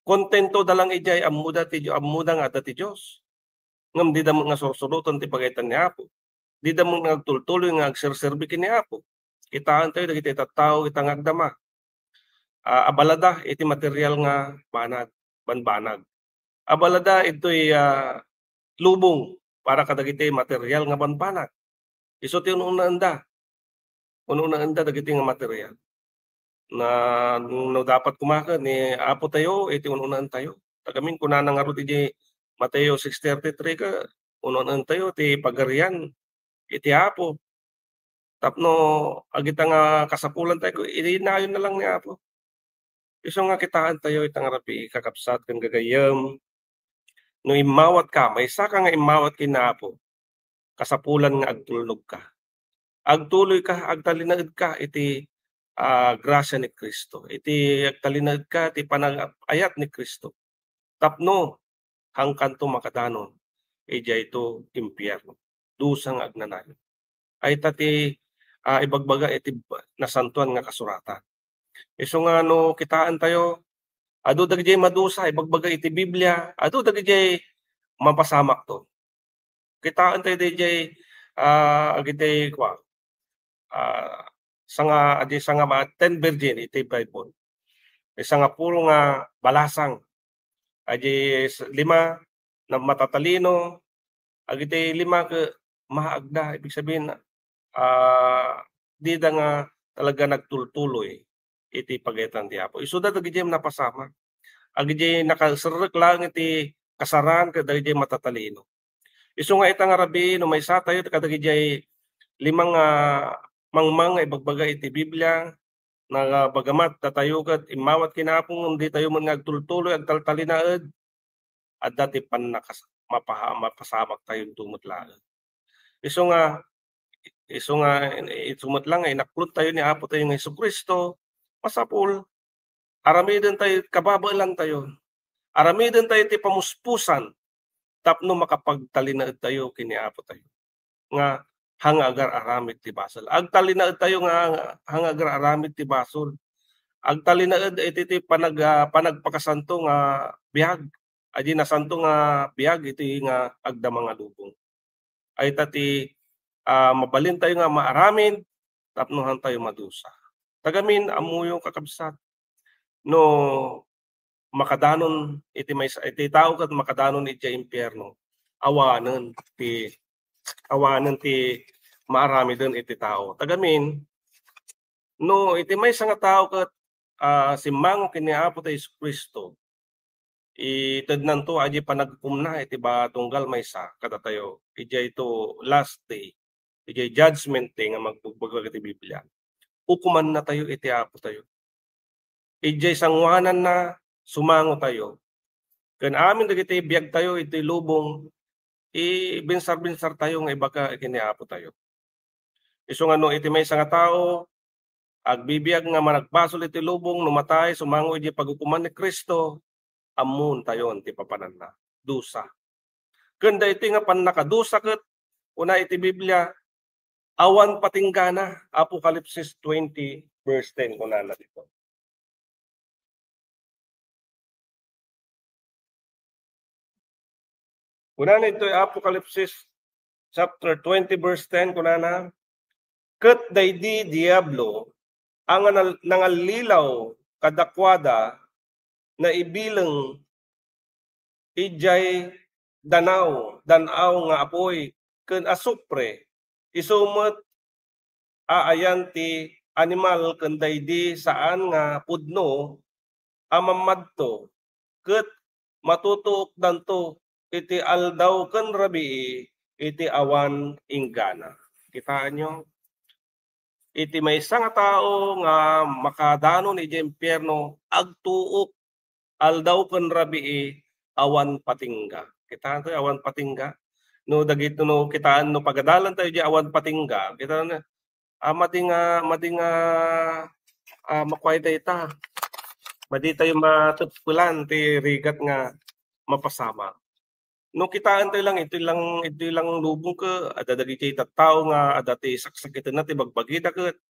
Kontento da lang idiay ammoda ti Dio-, ammoda nga adda ti Dios. Ngem dida met nga sursuroten ti pagayatan ni Apo. Dida met nga agtultuloy nga agserserbi ken ni Apo. Kitaentayo dagiti tattao ita nga agdama. Ah, abalada iti material nga banag, banbanag. Abalada itoy, ah, lubong para kadagiti material nga banbanag. Isu ti un-unaenda. Un-unaenda dagiti nga material. Na, no dapat kumakan ni Apo tayo, iti un-unaentayo. Tagamin, kunana ngarud iti Mateo six thirty-three ka, un-unaentayo ti pagarian iti Apo. Tapno agita nga kasapulan tayo, inayon na lang ni Apo. Isu nga kitaentayo ita nga rabii, kakabsat ken gagayyem, no immawat ka, maysa ka nga immawat ken ni Apo, kasapulan nga agtulnog ka. Agtuloy ka, agtalinaed ka iti, ah, grasia ni Cristo, iti agtalinaed ka iti panag-ayat ni Cristo. Tapno, hangkanto makadanon idiayto impierno. Dusa nga agnanayon. Ay ta ti, ah, ibagbaga iti Nasantoan nga Kasuratan. Isu nga no kitaentayo, adu dagijay madusa, ibagbaga iti Biblia, adu dagijay mapasamakto. Kitaentayo dayjay, ah, agitay kua, ah, sanga, adi sanga ma-, ten virgin iti Bible. Sangapulo nga balasang. Adi s-, lima na matatalino, agitay lima ke maagda, ibig sabihin, ah, dida nga talaga nagtultuloy iti pagayatan ti Apo. Isuda dagijay napasamak. Agijay nakaserrek laeng iti kasaraan ket dagijay matatalino. Isu nga ita nga rabii, no maysa tayo kadagijay lima nga mangmang nga ibagbaga iti Biblia, nga bagamat datayo ket immawat ken ni Apo ngem ditayo met nga agtultuloy, agtaltalinaed, adda ti pannakas-, mapaha-, mapasamak tayo met laeng. Isu nga, isu nga, isu met lang nga inaklod tayo ni Apo tayo nga Jesu-Cristo, masapul. Aramiden tayo, kababaelan tayo. Aramiden tayo ti pamuspusan tapno makapagtalinaed tayo ken ni Apo tayo. Nga, haan nga agar-aramid ti basol. Agtalinaed tayo nga, haan nga agar-aramid ti basol. Agtalinaed iti ti panag-, ah, panagpakasanto nga biag. Adi nasanto nga biag iti nga agdama nga lubong. Ay ta ti, ah, mabalin tayo nga maaramid tapno haan tayo madusa. Tagamin, ammoyo, kakabsat, no makadanon iti maysa, iti tao ket makadanon iti impierno, awanen ti, awanen ti maaramiden iti tao. Tagamin, no iti maysa nga tao ket, ah, simmango ken ni Apo ta Jesu-Cristo, itednanto adi panaghukomna iti ba tunggal maysa kadatayo. Idiayto last day, idiay judgment day nga magbagbaga iti Biblia. Ukomanna tayo iti Apo tayo. Idiay sanguananna, sumango tayo. Ken amin dagiti biag tayo iti lubong, ibinsar-binsar tayo nga ibaga iti ni Apo tayo. Isu nga no iti maysa nga tao, agbibiag nga managbasol iti lubong, no matay, sumango iti pagukoman ni Cristo, ammoon tayon ti papananna. Dusa. Ken daytoy nga pannakadusa ket, kuna iti Biblia, awan patinggana, Apokalipsis twenty, verse ten, kunana dito. Kunana itoy Apokalipsis chapter twenty, verse ten, kunana, "Ket daydi Diablo a nga nal-, nangallilaw kadakuada naibileng idiay danaw, dan-aw nga apuy ken asupre, isu met aayan ti animal ken daydi saan nga pudno a mammadto, ket matutuokdanto iti aldaw ken rabii iti awan inggana." Kitaenyo? Iti maysa nga tao nga makadanon idiay impierno, agtuok aldaw ken rabii, awan patingga. Kitaenyo, awan patingga. No dagito, no kitaan, no pagadalan tayo di awan patingga, kita na, ah, madi nga, madi nga, ah, makuay tayo ta. Madi tayo matutpulan ti rigat nga mapasama. No kitaan tayo lang, ito lang, ito lang lubong ka, ada dagiti tattao nga, ada ti saksakiten na ti bagbagida ket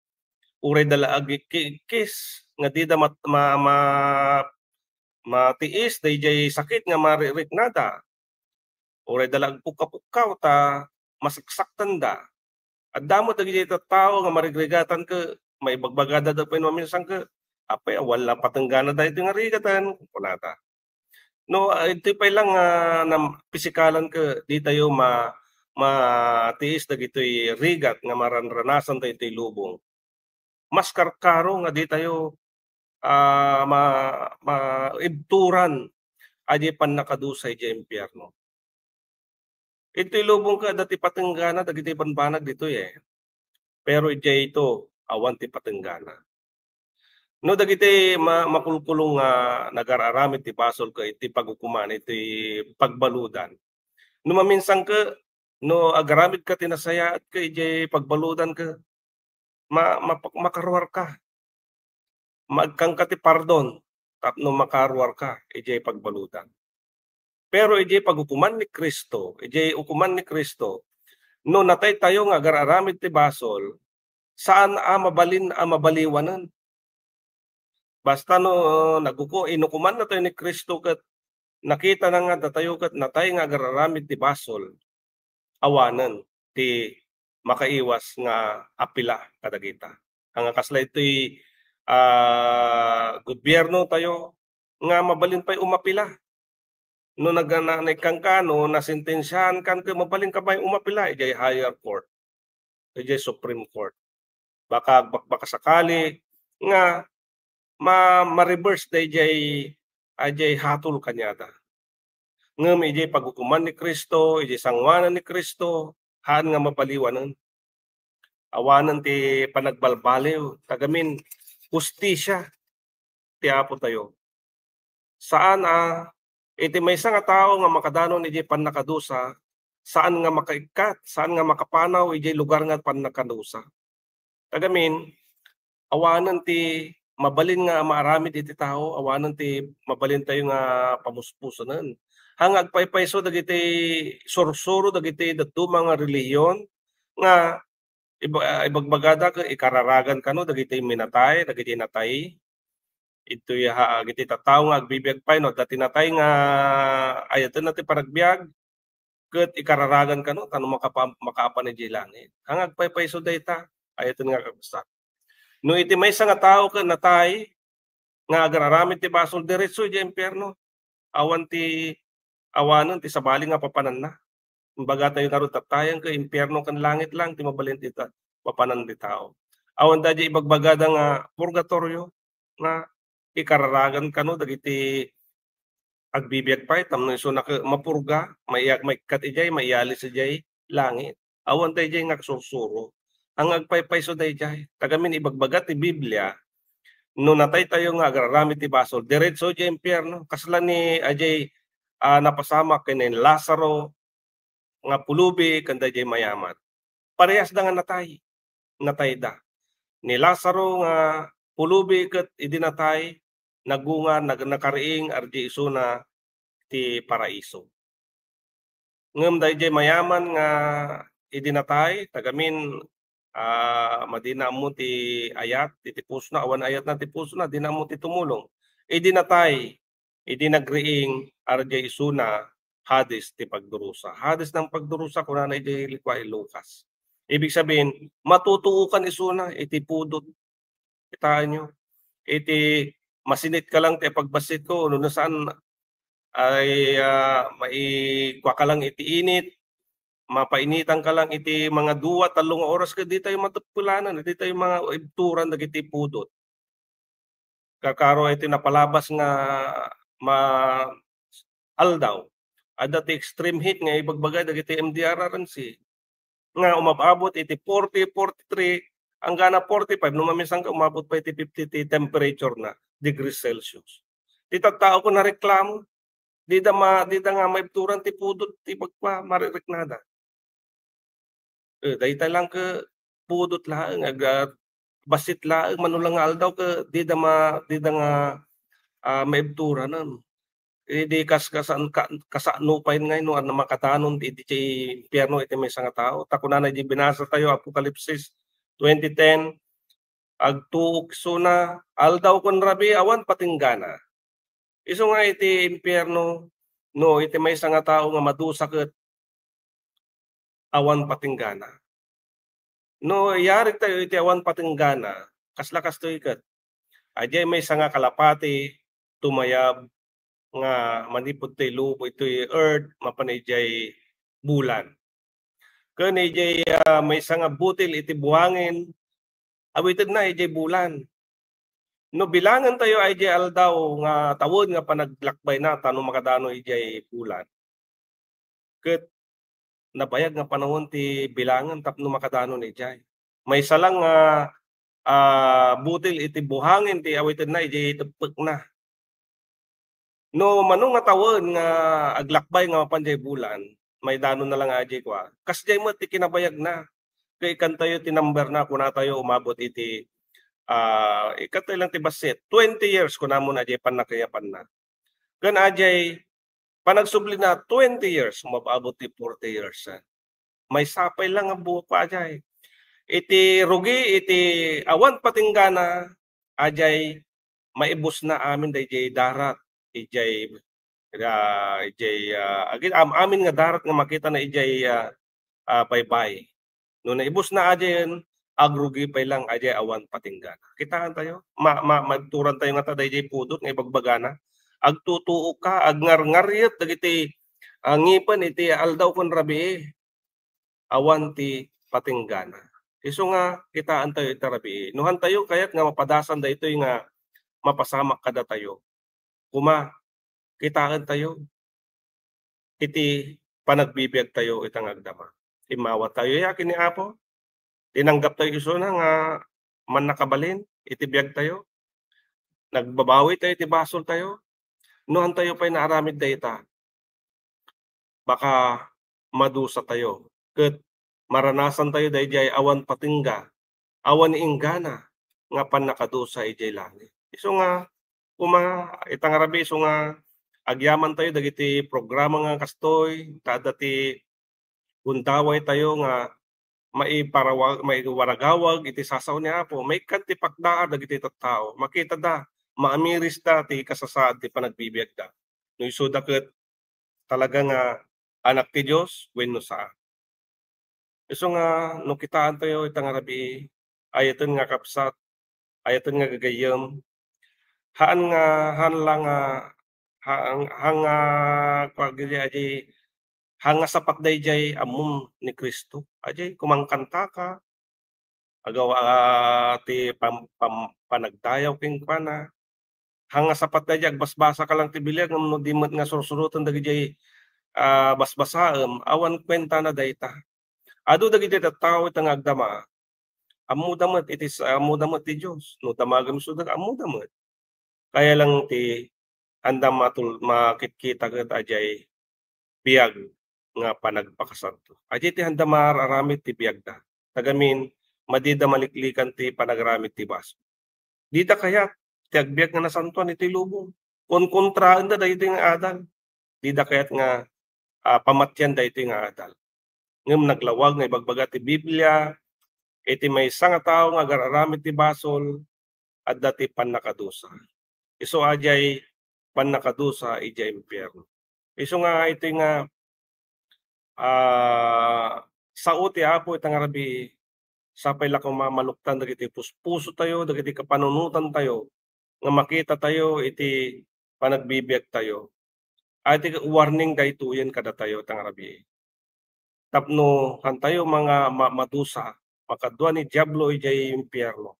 uray da la agikkiikkis nga dida mat-, ma-, ma-, matiis dayjay sakit nga maririknada. Uray da la agpukka-pukkaw ta masaksaktanda. Adda met dagiti tattao nga marigrigatan ket maibagbagada da pay no maminsan ket, "Apay, awan la patenggana daytoy nga rigatan," kunada. No, ah, itoy pay lang nga nam-, pisikalan ket di tayo ma-, matiis dagitoy rigat nga maranranasan daytoy lubong. Mas karkaro nga di tayo, ah, ma-, maibturan a di pannakadusa idiay impierno. Itoy lubong ket adda ti patenggana dagiti banbanag ditoy, eh. Pero idiay ito, awan ti patenggana. No dagiti ma-, makulkulong nga nagar-aramid ti basol ket iti pagukoman iti pagbaludan. No maminsan ket, no agaramid ka ti nasayaat ket idiay pagbaludan ket ma-, mapa-, makaruarka. Maagkanka ti pardon tapno makaruarka idiay pagbaludan. Pero idiay pagukoman ni Cristo, idiay ukoman ni Cristo, no natay tayo nga agar-aramid ti basol, saan a mabalin a mabaliwanen. Basta no naguko-, inukoman natayo ni Cristo ket nakita na nga datayo ket natay nga agar-aramid ti basol, awanen ti makaiwas nga apila kadagita. Nga kasla itoy, ah, gobierno tayo nga mabalin pay umapila. No nag-, na-, naikkan ka, no nasentensiahan kan, ket mabalin ka pay umapila idiay higher court, idiay Supreme Court. Baka, bak-, baka sakali nga ma-, ma-reverse dayjay, ajay hatol kaniada. Ngem idiay pagukoman ni Cristo, idiay sanguanan ni Cristo, haan nga mabaliwanen. Awanen ti panagbalbaliw, tagamin hustisia ti Apo tayo. Saan a, iti maysa nga tao nga makadanon iti pannakadusa, saan nga makaikkat, saan nga makapanaw iti lugar nga pannakadusa. Tagamin, awanen ti mabalin nga maaramid iti tao, awanen ti mabalin tayo nga pamuspusonen. Haan nga agpaypayso dagiti sursuro, dagiti dadduma nga relihiyon nga iba-, ah, ibagbagada ket ikararagan kano dagiti minatay, dagiti natay. Itoy ha, dagiti tattao nga agbibiag pay no adda ti natay nga ayatenna ti panagbiag, ket ikararagan kano, ta no makapa-, makaapan idiay langit. Haan nga agpaypayso dayta, ayaten nga kabsat. No iti maysa nga tao ket natay, nga agar-aramid ti basol, diretso idiay impierno. Awan ti, awanen ti sabali nga papananna. Imbaga tayo ngarud, tattayan ket impierno ken langit lang ti mabalin ti ta-, papanan ti tao. Awan dayjay ibagbagada nga purgatorio nga ikararagan kano dagiti agbibiag pay tapno isuna ket mapurga, maiya-, maikkat idiay, maiyalis idiay langit. Awan dayjay nga agsursuro. Haan nga agpaypayso dayjay. Tagamin ibagbaga ti Biblia, no natay tayo nga agar-aramid ti basol, diretso idiay impierno. Kasla ni ajay, ah, napasamak ken ni Lazaro nga pulubi ken dayjay mayaman. Parehasda nga natay. Natayda. Ni Lazaro nga pulubi ket idi natay, nagungar, nag-, nakariing, ardi isuna ti paraiso. Ngem dayjay mayaman nga idi natay, tagamin, ah, madina ammo ti ayat iti pusona, awan ayatna ti pusona, dina ammo ti tumulong. Idi natay, idi nagriing, ardi isuna, Hades ti pagdurusa. Hades nang pagdurusa, kunana iti likua ni Lucas. Ibig sabihin, matutuokan isuna iti pudot. Kitaenyo? Iti masinit ka lang ti pagbassit ko, no saan ay, ah, maikua ka lang iti init, mapainitan ka lang iti mga dua, tallo nga oras ket di tayo mateppelanan, di tayo maibturan dagiti pudot. Kakaro iti napalabas nga ma-, aldaw, adda ti extreme heat nga ibagbaga dagiti M D R R M C nga umab-abot iti forty, forty-three, anggana forty-five, no maminsan ka, umabot pa iti fifty ti temperature na, degrees Celsius. Ti tattao ko nareklamo, Dida ma-, dida nga maibturan ti pudot ti pagpa-, maririknada. Eh, dayta lang ket pudot laeng, aga-, bassit laeng, mano lang nga aldaw ket dida ma-, dida nga, ah, maibturanen. Idi kas-, kasan-, ka-, kasano pay ngay no, ano, makadanon iti, iti impierno iti maysa nga tao. Ta kunana iti binasa tayo, Apokalipsis twenty ten, "Agtuok isuna, aldaw ken rabii, awan patinggana." Isu nga iti impierno, no, iti maysa nga tao nga madusa ket awan patinggana. No, iyarig tayo iti awan patinggana, kasla kastoy ket, adiay maysa nga kalapati tumayab nga manipud tay lubong itoy earth, mapan idiay bulan. Ken idiay, ah, maysa nga butil iti buhangin, awitedna idiay bulan. No bilangen tayo ay idiay aldaw nga tawen nga panaglakbayna, ta no makadano idiay bulan, ket nabayag nga panawen ti bilangen tapno makadanon idiay. Maysa lang nga, ah, butil iti buhangin ti awitedna idiay teppekna. No mano nga tawen nga aglakbay nga mapan jay bulan, maidano na lang nga jay kua. Kasjay met ti kinabayagna. Kay ikantayo ti number na, kunatayo umabot iti, ah, ikantayo lang ti bassit. Twenty years, kunamon, ajay pannakayapanna. Ken ajay panagsublina, twenty years, umabot ti forty years. Maysa pay lang nga buot pa ajay. Iti rugi, iti awan patinggana, ajay maibusna amin dayjay darat, ijay, ah, ijay, ah, agin-, am-, amin nga darat nga makitana ijay, ah, ah, baybay. No naibusna ajayen, agrugi pay lang ajay awan patinggana. Kitaan tayo, ma-, ma-, maibturan tayo ngata dayjay pudot nga ibagbagana. Agtutuok ka, agngarngaryet dagiti, ah, ngipen iti aldaw ken rabii. Awan ti patinggana. Isu nga kitaan tayo ita rabii. No han tayo kayat nga mapadasan daytoy nga mapasamak kadatayo, koma, kitaen tayo iti panagbibiag tayo ita nga agdama. Immawa tayo ya ken ni Apo. Tinanggap tayo isuna nga mannakabalin iti biag tayo. Nagbabawi tayo iti basol tayo. No han tayo pay naaramid dayta, baka madusa tayo, ket maranasan tayo daydiay awan patingga, awan inggana nga pannakadusa idiay langit. Isu nga, koma, ita nga rabii, isu nga agyaman tayo dagiti programa nga kastoy, ta adda ti gundaway tayo nga maiparawag-, maiwaragawag iti sasao ni Apo. Maikkan ti pakdaar dagiti tattao. Makitada, maamirista ti kasasaad ti panagbibiagda. No isuda ket talaga nga anak ti Dios wenno saan. Isu nga no kitaan tayo ita nga rabii, ayaten nga kabsat, ayaten nga gagayyem, haan nga, haan la nga, haan, haan nga, kua, gidi, adi, haan nga sapat daydiay ammom ni Cristo. Adi, kumangkantaka, agaw-, ah, ti pam-, pam-, panagdayaw kenkuana. Haan nga sapat daydiay, agbasbasa ka lang ti bileg, ngem no di met nga sursuroten dagiti, ah, basbasaem, awan kuentana dayta. Adu dagiti tattao ita nga agdama, ammoda met iti s-, ammoda met ti Dios. No damagem isuda, ammoda met. Kaya lang ti anda matul-, makitkita ket adiay biag nga panagpakasanto. Adiay ti anda maaramid ti biagda. Tagamin, madida maliklikan ti panagaramid ti basol. Dida kayat ti agbiag nga nasantoan iti lubong. Konkontraenda daytoy nga adal. Dida kayat nga, ah, pamatian daytoy nga adal. Ngem naglawag nga ibagbaga ti Biblia, iti maysa nga tao nga agar-aramid ti basol, adda ti pannakadusa. Isu adiay pannakadusa idiay impierno. Isu nga iti nga, ah, sao ti Apo ita nga rabii, sapay la koma maluktan dagiti puspuso tayo, dagiti kapanunotan tayo, nga makita tayo iti panagbibiag tayo. Ay, ti warning daytoyen kadatayo ita nga rabii. Tapno han tayo nga ma-, madusa, makadua ni Diablo idiay impierno.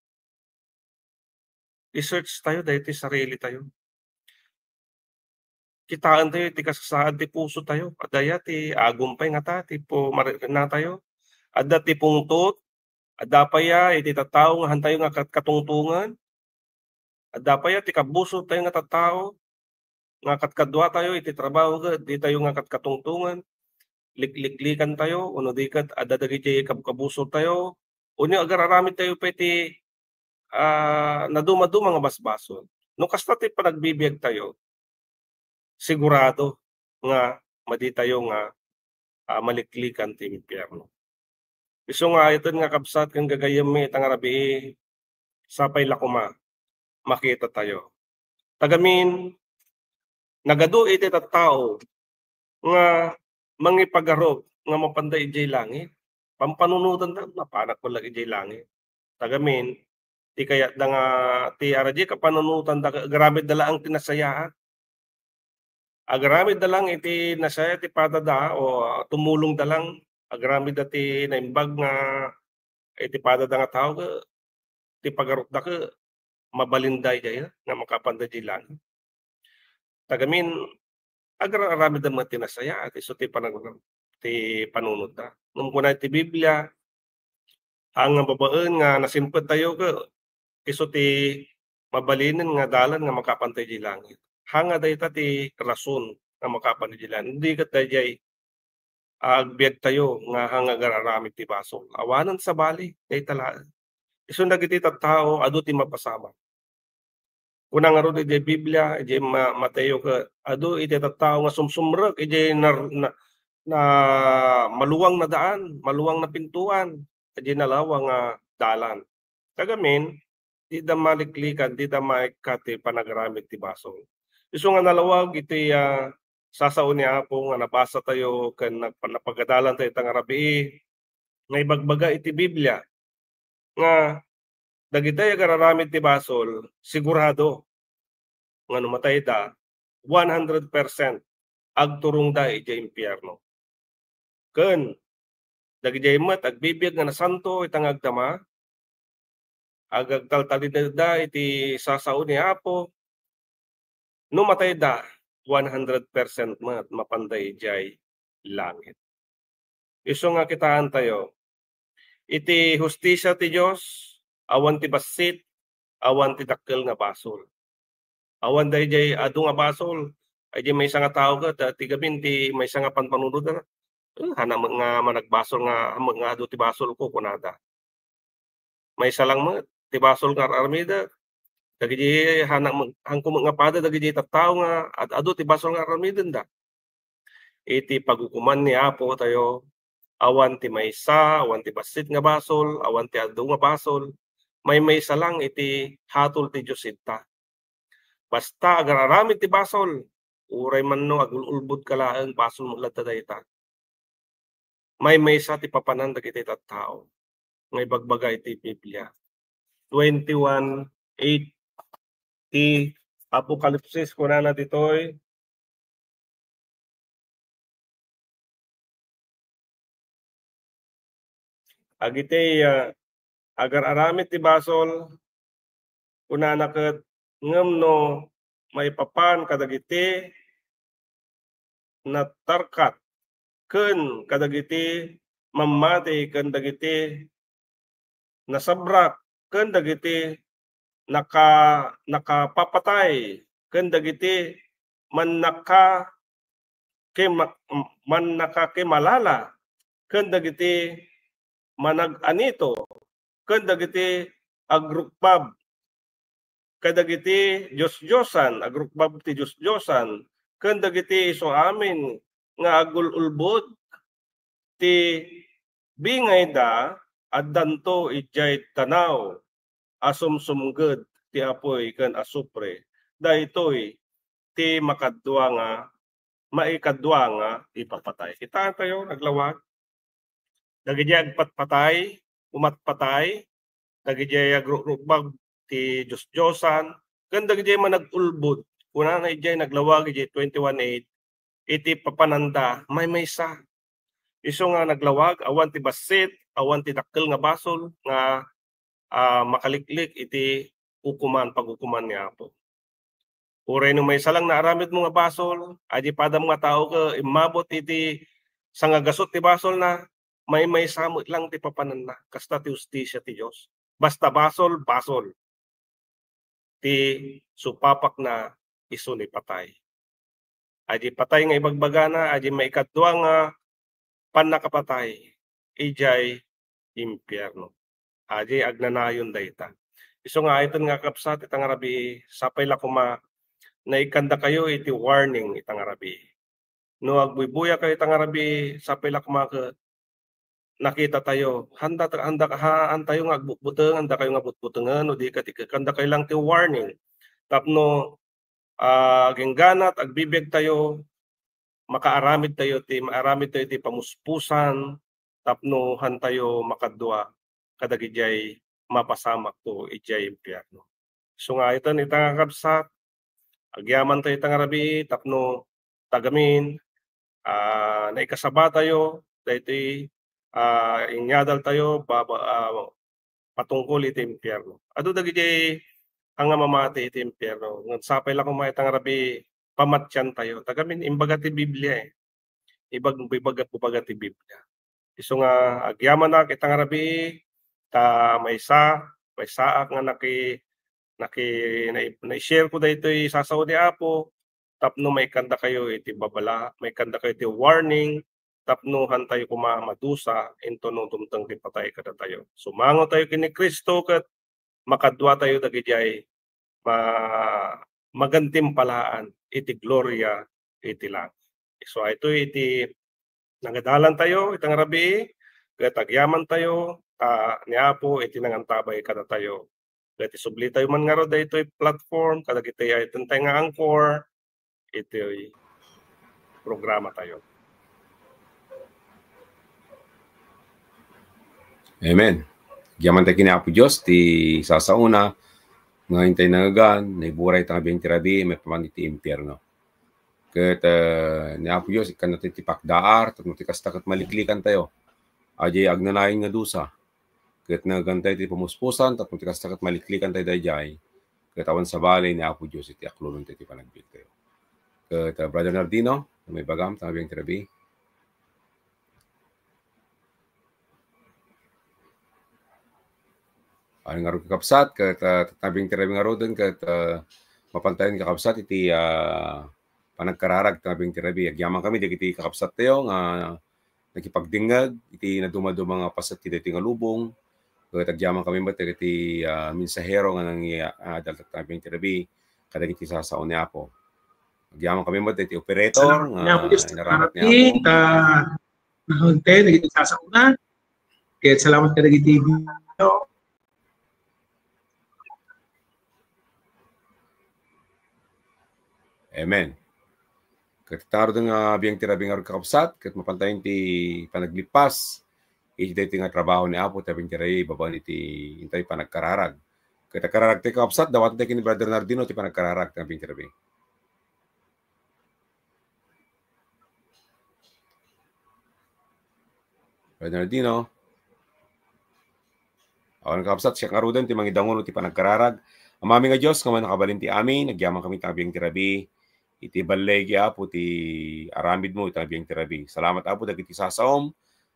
I-search tayo daytoy sarili tayo. Kitaen tayo iti kasasaad ti puso tayo. Adda ya ti agum pay ngata ti pu-, mari-, na tayo. Adda ti pungtot. Adda pay ya iti tattao nga han tayo nga kat-, katungtongan. Adda pay ya ti kabusor tayo nga tattao. nga kadkaduatayo iti trabaho ket ditayo nga kadkatungtongan, likliklikantayo, wenno di ket adda dagidiay kabkabusortayo, wenno agar-aramidtayo pay ti, ah, nadumaduma nga basbasol. No kasta ti panagbibiagtayo, sigurado nga maditayo nga, ah, maliklikan ti impierno. Isu nga itan nga kabsat ken gagayyemmi ita nga rabii, sapay la koma makitatayo. Tagamin, nagadu iti tattao nga mangipagarup nga mapanda idiay langit. Pampanunotanda, mapanak ko lang idiay langit. Tagamin, ti kayatda nga, ti araji kapanunotanda, aramidda laeng ti nasayaat. Aramidda lang iti nasayaat ti padada, o, ah, tumulongda lang, aramidda ti naimbag nga iti padada nga tao, ke, ti pagarupda ke, mabalinda idiay, nga makapanda idiay langit. Tagamin, agar-aramidda met ti nasayaat, isu ti panag-, ti panunotda. Ngem kuna iti Biblia, haan nga babaen nga nasimpedtayo ke, isu ti mabalinen nga dalan nga makapanta idiay langit. Haan nga dayta ti rason nga makapanta idiay langit. Di ket daydiay agbiagtayo nga haan nga agar-aramid ti basol. Awanen sabali, dayta laeng. Isu dagiti tattao, adu ti mapasamak. Kuna ngarud idiay Biblia, idiay ma-, Mateo ke, adu iti tattao nga sumsumrek idiay nar-, na, na maluang na daan, maluang na pintoan, idiay nalawang nga dalan. Tagamin, dida maliklikan, dida maikkat ti panagaramid ti basol. Isu nga nalawag iti, ah, sasao ni Apo nga nabasatayo ken nap-, napagadalantayo ita nga rabii, nga ibagbaga iti Biblia nga dagiti agar-aramid ti basol, sigurado nga no matayda, one hundred percent agturongda idiay impierno. Ken dagidiay met agbibiag nga nasanto ita nga agdama, agagtaltalinaedda iti sasao ni Apo, no matayda, one hundred percent met mapanda idiay langit. Isu nga kitaentayo, iti hustisia ti Dios, awan ti bassit, awan ti dakkel nga basol. Awan daydiay adu nga basol. Ay, di maysa nga tao ket, ah, ti gamin ti maysa nga panpanunotda, "Eh, haan met nga managbasol nga, haan met nga adu ti basolko," kunada. Maysa lang met ti basol nga ar-armida. Dagiti haan met, haanko met nga pada dagiti tattao nga ad-adu ti basol nga ar-armidenda. Iti pagukoman ni Apo tayo, awan ti maysa, awan ti bassit nga basol, awan ti adu nga basol, maymaysa lang iti hatol ti Dios ita. Basta agar-aramid ti basol, uray man no agul-ulbodka laeng, basol met latta dayta. Maymaysa ti papanan dagiti tattao nga ibagbaga iti Biblia. Twenty-one eight ti Apokalipsis, kunana ditoy, agiti, ah, agar-aramid ti basol, kunana ket, ngem no maipapan kadagiti natarkat ken kadagiti mammati ken dagiti nasabrak ken dagiti naka-, nakapapatay ken dagiti mannaka-, kema-, mannakakimalala ken dagiti manag-anito ken dagiti agrukbab kadagiti diosdiosan, agrukbab ti diosdiosan, ken dagiti isu amin nga agul-ulbod ti bingayda, addanto idiay tanaw a sumsumged ti apuy ken asupre. Daytoy ti makadua nga, maikadua nga ipapatay. Kitaentayo, naglawag. Dagiti agpatpatay, umatpatay, dagiti agrukrugbab ti diosdiosan, ken dagiti manag-ulbod. Kunana idiay naglawag idiay twenty-one eight, iti papananda, maymaysa. Isu nga naglawag, awan ti bassit, awan ti dakkel nga basol nga, ah, makaliklik iti ukoman, pagukoman ni Apo. Uray no maysa lang naaramidmo nga basol, adi padam nga tao ket immabot iti sangagasut ti basolna, maymaysa met lang ti papananna. Kasta ti hustisia ti Dios. Basta basol, basol. Ti supapakna isu ni patay. Adi patay nga ibagbagana, adi maikadua nga pannakapatay idiay impierno. Adi agnanayon dayta. Isu nga ayten nga kakabsat, ita nga rabii, sapay la koma nga ikkandakayo iti warning ita nga rabii. No agbuybuya kayo ita nga rabii, sapay la koma ket nakita tayo. Handa, handa, ha, antayo nga agbutbuteng, handa kayo nga butbutengen, no di ket ikkandakayo lang ti warning. Tapno, ah, agingganat, agbibiag tayo, makaaramid tayo ti, maaramid tayo ti pamuspusan, tapno hantayo makadua kadagidiay mapasamakto idiay impierno. Isu nga ayten, ita nga kabsat, agyaman tayo ita nga rabii tapno tagamin, ah, naikasaba tayo daytoy, ah, inyadal tayo baba, ah, patungkol iti impierno. Adu dagidiay a nga mamati iti impierno. Ngem sapay la koma ita nga rabii pamatian tayo. Tagamin, imbaga ti Biblia, eh. Ibag-, ibag-, ibaga ti Biblia. Isu nga agyamanak ita nga rabii, ta maysa, maysaak nga naki-, naki-, nai-, nai-share ko daytoy sasao ni Apo, tapno maikandakayo iti babala, maikandakayo iti warning, tapno hantayo koma madusa, intono dumteng ti patay kadatayo. Sumango tayo ken ni Cristo ket makadua tayo dagidiay ma-, magantimpalaan iti gloria iti langit. Isu ayto iti nagadalan tayo ita nga rabii, ket agyaman tayo, ta ni Apo iti nangantabay kadatayo. Ket isubli tayo man ngarud daytoy platform kadagiti ayten tayo nga anchor iti programa tayo. Amen. Agyaman tayo ken ni Apo Dios ti sasaona nga intay nangegan, naiburay ta nga biag ti rabii, maipapan iti impierno. Ket, eh, ni Apo Dios, ikkannatayo ti pakdaar, tapno ti kasta ket maliklikan tayo. Adiay agnanayon nga dusa. Ket nangegan tayo ti pamuspusan, tapno ti kasta ket maliklikan tayo daydiay. Ket awan sabali ni Apo Dios iti aklonontayo ti panagbiag tayo. Ket, eh, Brother Nardino, ano maibagam, ta nga biag ti rabii? Awan ngarud kakabsat, ket, ah, ta nga biag ti rabii ngaruden, ket, ah, mapantayon kakabsat iti, ah, panagkararag ta nga biag ti rabii. Agyaman kami dagiti kakabsat tayo nga nakipagdingngeg iti nadumaduma nga paset ti daytoy nga lubong. Ket agyaman kami met dagiti, ah, mensahero nga nangiadal ta nga biag ti rabii kadagiti sasao ni Apo. Agyaman kami met dagiti operator nga inaramat ni Apo. Nahunte, nagiti sasauna. Ket salamat kadagiti video. Amen. Ket ita ngaruden nga biag ti rabii ngarud kakabsat, ket mapantayon ti panaglippas iti daytoy nga trabaho ni Apo, ta biag ti rabii babaen iti intay panagkararag. Ket agkararag tayo kakabsat, dawaten tayo ken ni Brother Nardino ti panagkararag ta biag ti rabii. Brother Nardino. Awan kakabsat, siak ngaruden ti mangidangulo ti panagkararag. Amami nga Dios, nga mannakabalin ti amin, agyaman kami ta nga biag ti rabii. Iti balligi, Apo, ti aramidmo ita nga biag ti rabii. Salamat, Apo, dagiti sasaom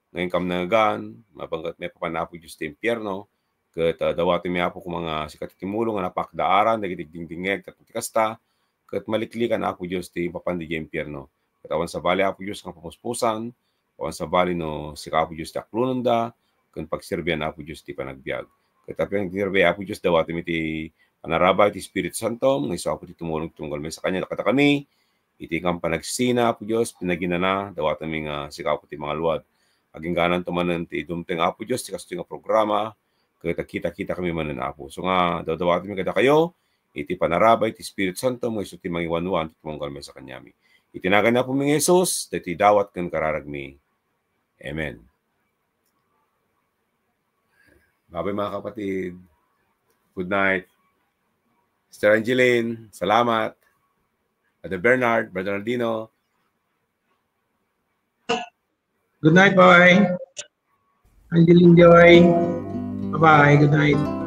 nga inkam nangegan, mapangkat maipapan, Apo Dios, ti impierno. Ket, ah, dawatenmi, Apo, koma nga sika ti tumulong nga napakdaaran dagiti agdingdingngeg tapno ti kasta, ket maliklikan, Apo Dios, ti mapan idiay impierno. Ket awan sabali, Apo Dios, nga pamuspusan, awan sabali no sika, Apo Dios, ti aklononda, ken pagserbian, Apo Dios, ti panagbiag. Ket apay nga agserbi, Apo Dios, dawatenmi ti panarabay ti Espiritu Santo, nga isu, Apo, ti tumulong, tumunggal manen sakania kadakami, iti inkam panagsina, Apo Dios, pinaginana, dawatenmi nga sika, Apo, ti mangaluad. Aginggananto manen ti dumteng, Apo Dios, ti kastoy nga programa, ket agkita-kitakami manen, Apo. So nga, dawdawatenmi kadakayo, iti panarabay ti Espiritu Santo, nga isu ti mangiwanwan, ti tumunggal manen sakaniami. Iti nagan ni Apomi nga Jesus, daytoy dawat ken kararagmi. Amen. Bye-bye, mga kapatid. Good night. Sister Angeline, salamat. Brother Bernard, Brother Nardino. Good night, bye. Angeline Joy. Bye-bye. Good night.